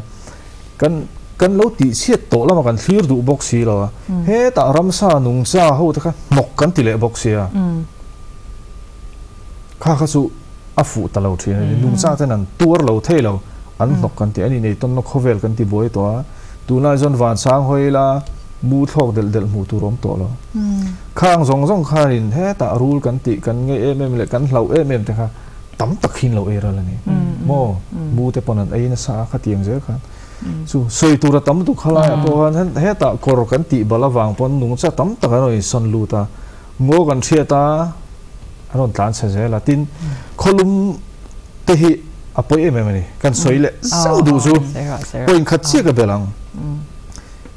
kan kan lo tih chhiat tawh lama kan thlir duh bawk si lo a, hetah ramsa nungcha ho te kha hnawk kan ti leh bawk sia, kha kha chu a fuh ta lo thin a ni. Nungcha ten an tuar lo thei lo, an hnawk kan ti a ni, nei tawnna khawvel kan ti buai tawh a, tunlai chuan vansang hawi ila mu thlawk delh delh hmuh tur awm tawh lo. Khang zawng zawng khanin hetah rul kan tih kan ngei em em leh kan hlauh em em te kha tam tak hin lo ei ral ani maw mu te pawn an ei nasa a khatiang zel khan chu sawi tur a tam tuk khalai ah pawh khan hetah kawr kan tih bal avang pawn nungcha tam tak an rawn insawn lut a ngaw kan hriat a an rawn tlan chhe zel a tin khawlum te hi a pawi em em a ni kan sawi leh zauh duh chu pawhin khat chiah ka bel ang.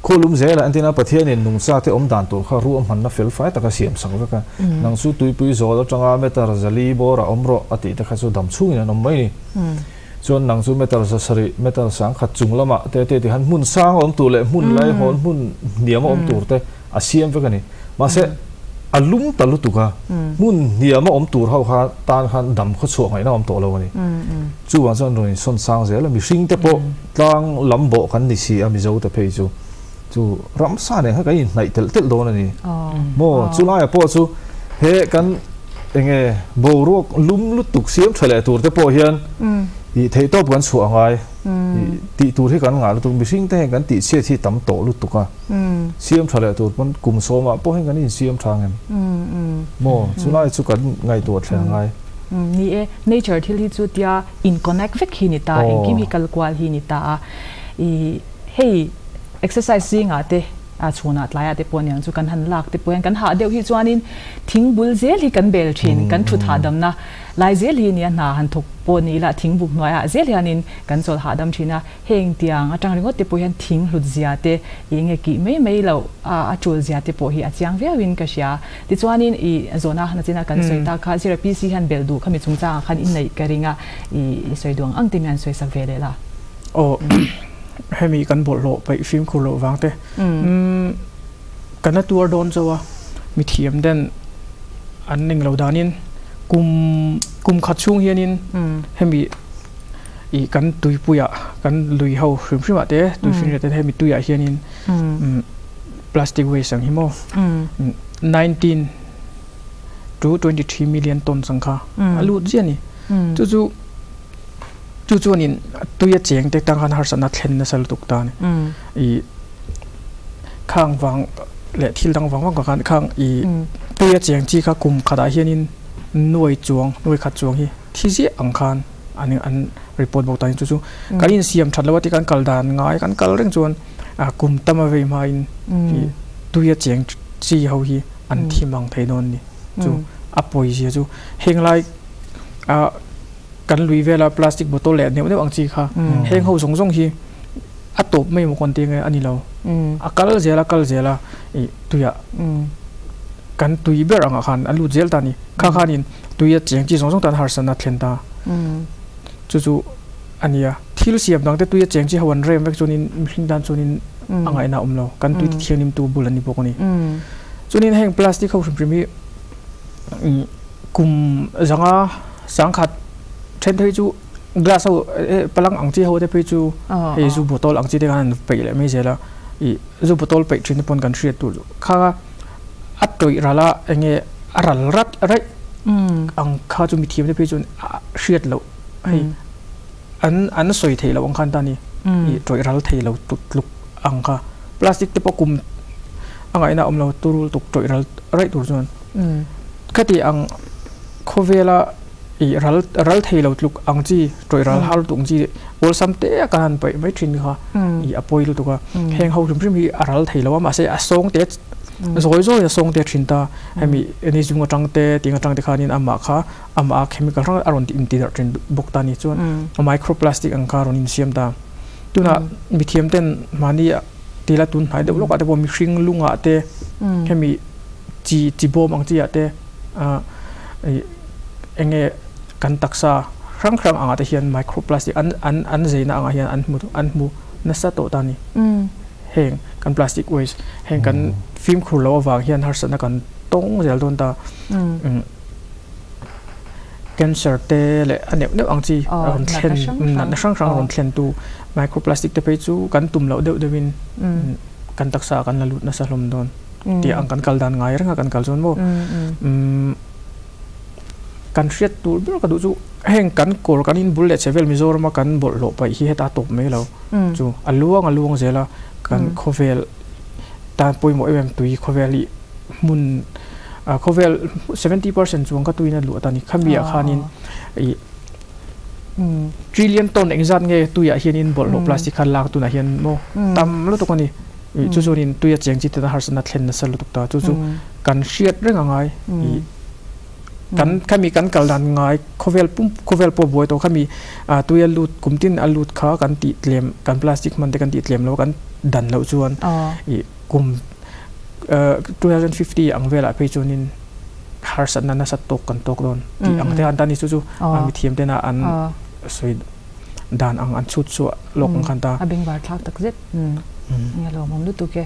Khawlum zela entina Pathianin nungchate awm dan tur kha ruahmanna fel fai taka siam sak vek a, nang chu tuipui zawl atanga meter zali bawrah awm rawh a tih te kha chu dam chhungin an awm mai ni. Chuan nang chu meter za sarih, meter sangkhat chung lamah te te ti khan hmun sang a awm tur leh hmun laihawn hmun hniam a awm tur te a siam vek a ni. Mahse a lum ta lutuk a, hmun hniam a awm tur ho kha tan khan dam khaw chhuah ngaihna a awm tawh lo a ni. Chuvang chuan rawn insawn sang zel a, mihring te pawh tlang lam bawh kan ni si a, Mizo te phei chu chu ramsa nen khan kan inhnaih telh telh dawn a ni. Maw chulaiah pawh chu he kan enge boruak lum lutuk siam tha leh tur te pawh hian ih theihtawp kan chhuah a ngai ih tih tur hi kan ngah lutuk, mihring te hian kan tih chhiat hi tam tawh lutuk a, siam tha leh tur pawn kum sawmah pawh hian kan insiam tha ang em? Maw chulai chu kan ngaihtuah thleng a ngai. Ni e, nature thil hi chu tia in connect vek hi ni ta, engkim hi kal kual hi ni ta a. I hei exercise zingah te a chhunah tlaiah te pawh niang chu kan han lak te pawh hian kan hah deuh hi chuanin thing bul zel hi kan bel thin, kan thut hahdamna lai zel hi nia hna han thawk pawh ni ila thing buk hnuaiah zel hianin kan chawlh hahdam thin a. Heng tiang atang ringawt te pawh hian thing hlut zia te i enge kih mai mai loh a a tul zia te pawh hi a chiang viau in ka hria. Tichuanin i zawhna han achin a kan sawi tak kha zira PC hian belh duh khami chungchangah khan i neih ka ring a, i sawi duh ang ang te mi han sawi sak ve leh la. Aw hemi kan bawlhhlawh paih fimkhur loh vang te kan la tuar dawn chauh a, mithiam ten an englo danin kum kum khat chhung hianin hemi ih kan tuipuiah kan lui ho hrim hrimah te tui hring te hemi tuiah hianin plastic waste ang hi maw 19 to 23 million tons ang kha a lut ziah a ni chu chu chu chuanin tuia cheng te tang khan harsatna thlen nasa lutuk ta a ni ih khang vang leh thil dang vang vang kha khan khang ih tuia cheng chi kha kum khatah hianin nuai chuang nuai khat chuang hi thi ziah ang khan an an report bawk ta chu chu kan insiam that lo a ti kan kal dan ngai kan kal reng chuan a kum tam a vei hmain i tuia cheng chi ho hi an thi mang thei dawn ni chu a pawi zia chu heng lai a kan lui vela plastic bottle leh neuh neuh ang chi kha heng ho zawng zawng hi a tawp mai maw kawn teng e a ni lo a kal zel a kal zel a i tuiah kan tui ber angah khan a lut zel ta a ni. Kha khanin tuia cheng chi zawng zawng tan harsatna a thlen ta. Chu chu a nia. Thil siam dang te tuia cheng chi ho an rem vek chuanin mihring tan chuanin a ngaihna a awm lo. Kan tui tithianghlim tu bul a ni bawk a ni. Chuanin heng plastic ho hrim hrim hi kum zanga sangkhat then phei chu glass ho palang ang chi ho te phei chu hei zu bottle ang chi te khan an peih leh mai zel a. Ih zu bottle peih thin te pawn kan hriat tur chu kha. a tawih ral a enge a ral rat raih ang kha chu mithiam te phei chuan hriat loh hei an an sawi theih loh ang khan ta ni ih tawih ral thei lo tluk tluk ang kha plastic te pawh kum a ngaihna awm lo turul tuk tawih ral raih tur chuan khati ang khawvela ih ral ral thei lo tluk ang chi tawih ral har lutuk ang chi awlsam te a kan han paih mai thin kha ih a pawi lutuk a heng ho hrim hrim hi a ral thei lo a mahse a sawng te zawi zawi a sawng te thin ta hemi ni zung atang te ting atang te khanin amah kha amah a chemical hrang a rawn inti darh thin bawk ta ni chuan microplastic ang kha a rawn insiam ta tunah mithiam ten mahni tila tun hnai deuh lawkah te pawh mihring lungah te hemi chi chi bawm ang chi ah te ah ih enge kan taksa hrang hrang angah te hian microplastic an an an zeina angah hian an hmu an hmu nasa tawh ta a ni. Heng kan plastic waste heng kan fimkhur loh avang hian harsatna kan tawng zel dawn ta. Cancer te leh a neuh neuh ang chi a rawn thlen natna hrang hrang a rawn thlen tu microplastic te phei chu kan tum loh deuh deuhin kan taksa ah kan la lut nasa hlawm dawn tih ang kan kal dan ngai reng a kan kal chuan maw. Kan hriat tur ber ka duh chu heng kan kawr kan inbul leh chhe vel Mizoram a kan bawlhhlawh paih hi heta tawp mai lo chu a luang a luang zel a kan khawvel tan pawimawh em em tui khawvel hi hmun khawvel 70% chuang kha tuiin a luah ta a ni khami ah khanin ih. Trillion ton engzat nge tuiah hianin bawlhhlawh plastic kha lak tunah hian maw tam lutuk a ni. Chu chuanin tuia cheng chi tena harsatna thlen nasa lutuk ta. Chu chu kan hriat reng a ngai. Kan khami kan kal dan ngai khawvel pum khawvel pawh buai tawh khami tuia lut kum tin a lut kha kan tih tlem kan plastic hman te kan tih tlem lo kan dan loh chuan kum 2050 ang velah phei chuanin harsatna nasa tawk kan tawk dawn tih ang te khan ta ni chu chu a mithiam tena an sawi dan ang an chhut chhuah lawk ang khan ta. A bengvar thlak tak zet eng a lawmawm lutuk e.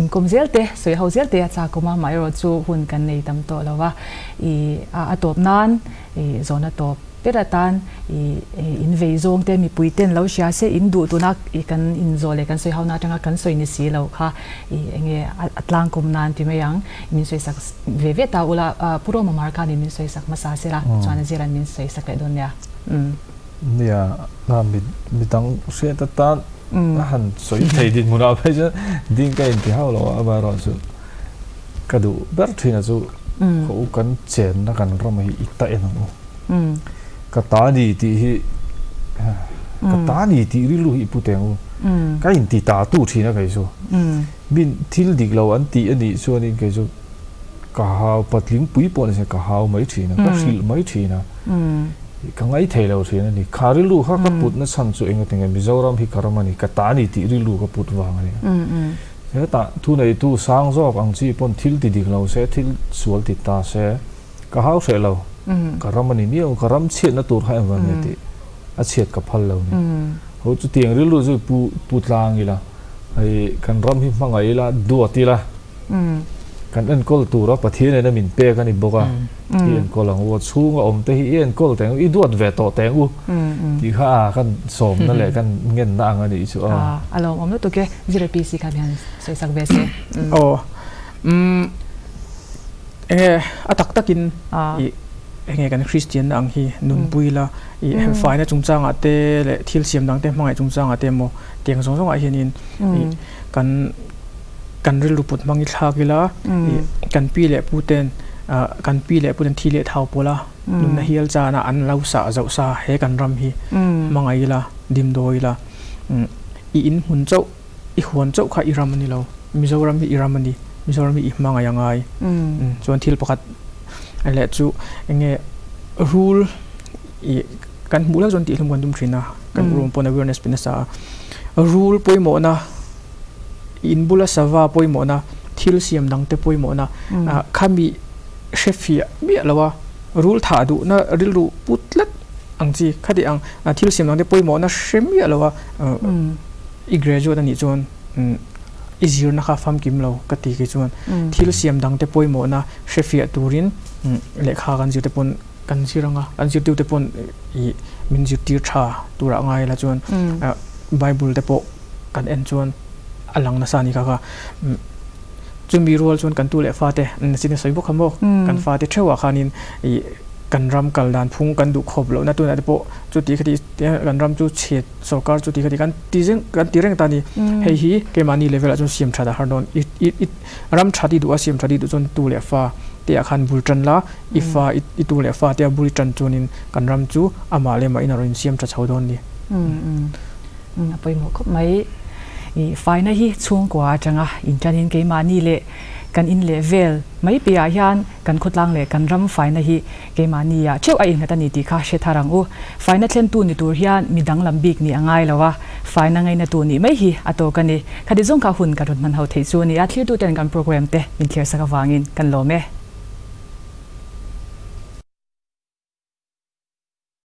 Inkawm zel te sawi ho zel te a chak awm a amaherawh chu hun kan nei tam tawh lo a i a tawp nan i zawhna tawp Ber atan i in vei zawng te mipui ten lo hria se in duh tuna i kan inzawh leh kan sawi ho na atanga kan sawi ni si lo kha i enge a tlangkawm nan ti mai ang min sawi sak ve ve ta ula Pu Roma Mar khanin min sawi sak hmasa se la chuan a ziran min sawi sak leh dawn nia. Nia na midang hriat atan a han sawi thei dinhmunah phei chuan ding ka inti hauh lo a amaherawhchu ka duh ber thin a chu ka u kan chenna kan ram hi i ta en ang u. Ka ta ni tih hi ka ta ni tih rilru hi i pu teng u. Ka inti ta tu thin a kei chu. Min thil dik lo an tih a nih chuanin kei chu ka hau patling pui pawh ni se ka hau mai thin a, ka hrilh mai thin a. Ka ngaih thei lo thin a ni. Kha rilru kha ka put na chhan chu enga tinge Mizoram hi ka ram a ni, ka ta ni tih rilru ka put vang a ni. Hetah thuneitu sang zawk ang chi pawn thil ti dik lo se, thil sual ti ta se, Ka hau hreh lo. Ka ram a ni miau, ka ram chhiatna tur kha engvang nge tih a chhiat ka phal lo ni. Ho chutiang rilru chu pu pu tlang ila, hei kan ram hi hmangaih ila, duat ila, kan enkawl tura Pathian ina min pek a ni bawk a, i enkawl ang u, a chhunga awm te hi i enkawl teng u, i duat ve tawh teng u tih kha a kan sawmna leh kan ngenna ang a nih chu a. A lawmawm lutuk e, Zira PC kha hian sawi sak ve se. Aw. Enge a tak takin i enge kan Kristianna ang hi nunpui la i faina chungchangah te leh thil siam dang te hmangaih chungchangah te emaw tiang zawng zawngah hianin i kan kan rilru put hmang i thlak ila i kan pi leh pu ten kan pi leh pu ten thi leh thau pawla nunna hial chana an lo sah zauh sa he kan ram hi hmangaih ila dimdawi ila i in hmun chauh I huan chauh kha i ram a ni lo. Mizoram hi i ram a ni. Mizoram hi i hmangaih a ngai. Chuan thil pakhat leh chu eng nge rul i kan hmuh lek chuan tihhlum kan tum thin a. Kan room pawn awareness pe nasa a. Rul pawimawhna, in bula sava pawimawhna, thil siam dang te pawimawhna khami hre fiah miah lo a. Rul thah duhna rilru put tlat ang chi khati ang thil siam dang te pawimawhna hre miah lo a. I graduate a nih chuan i zirna kha famkim lo ka ti kei chuan thil siam dang te pawimawhna hrefiah turin lehkha kan zir te pawn kan zir anga kan zirtir te pawn i min zirtir tha turah ngai la chuan bible te pawh kan en chuan a lang nasa a ni kha kha chumi rual chuan kan tu leh fate chin a sawi bawk kha maw kan fate theuhah khanin i kan ram kal dan phung kan duh khawp lohna tunah te pawh chuti khati kan ram chu chhiat Sorkar chu ti kha ti kan ti zeng kan ti reng ta ni. Hei hi keimahni level ah chuan siam that a har dawn. I i i ram that i duh a siam that i duh chuan tu leh fa te ah khan bul tan la, i fa i i tu leh fa te a bul tan chuanin kan ram chu amah leh mah in a rawn insiam tha chho dawn ni. A pawimawh khawp mai. I faina hi chhungkua atanga intanin keimahni leh kan in leh vel mai piahah hian kan khawtlang leh kan ram faina hi Keimahni ah theuh a innghat a ni tih kha hre thar ang u. Faina thlentu ni tur hian mi danglam bik nih a ngai lo a, faina ngainatu nih mai hi a tawk a ni. Khati zawng kha hun kan rawn hman ho theih chu a ni a, thlirtuten kan program te min thlir sak avangin kan lawm e.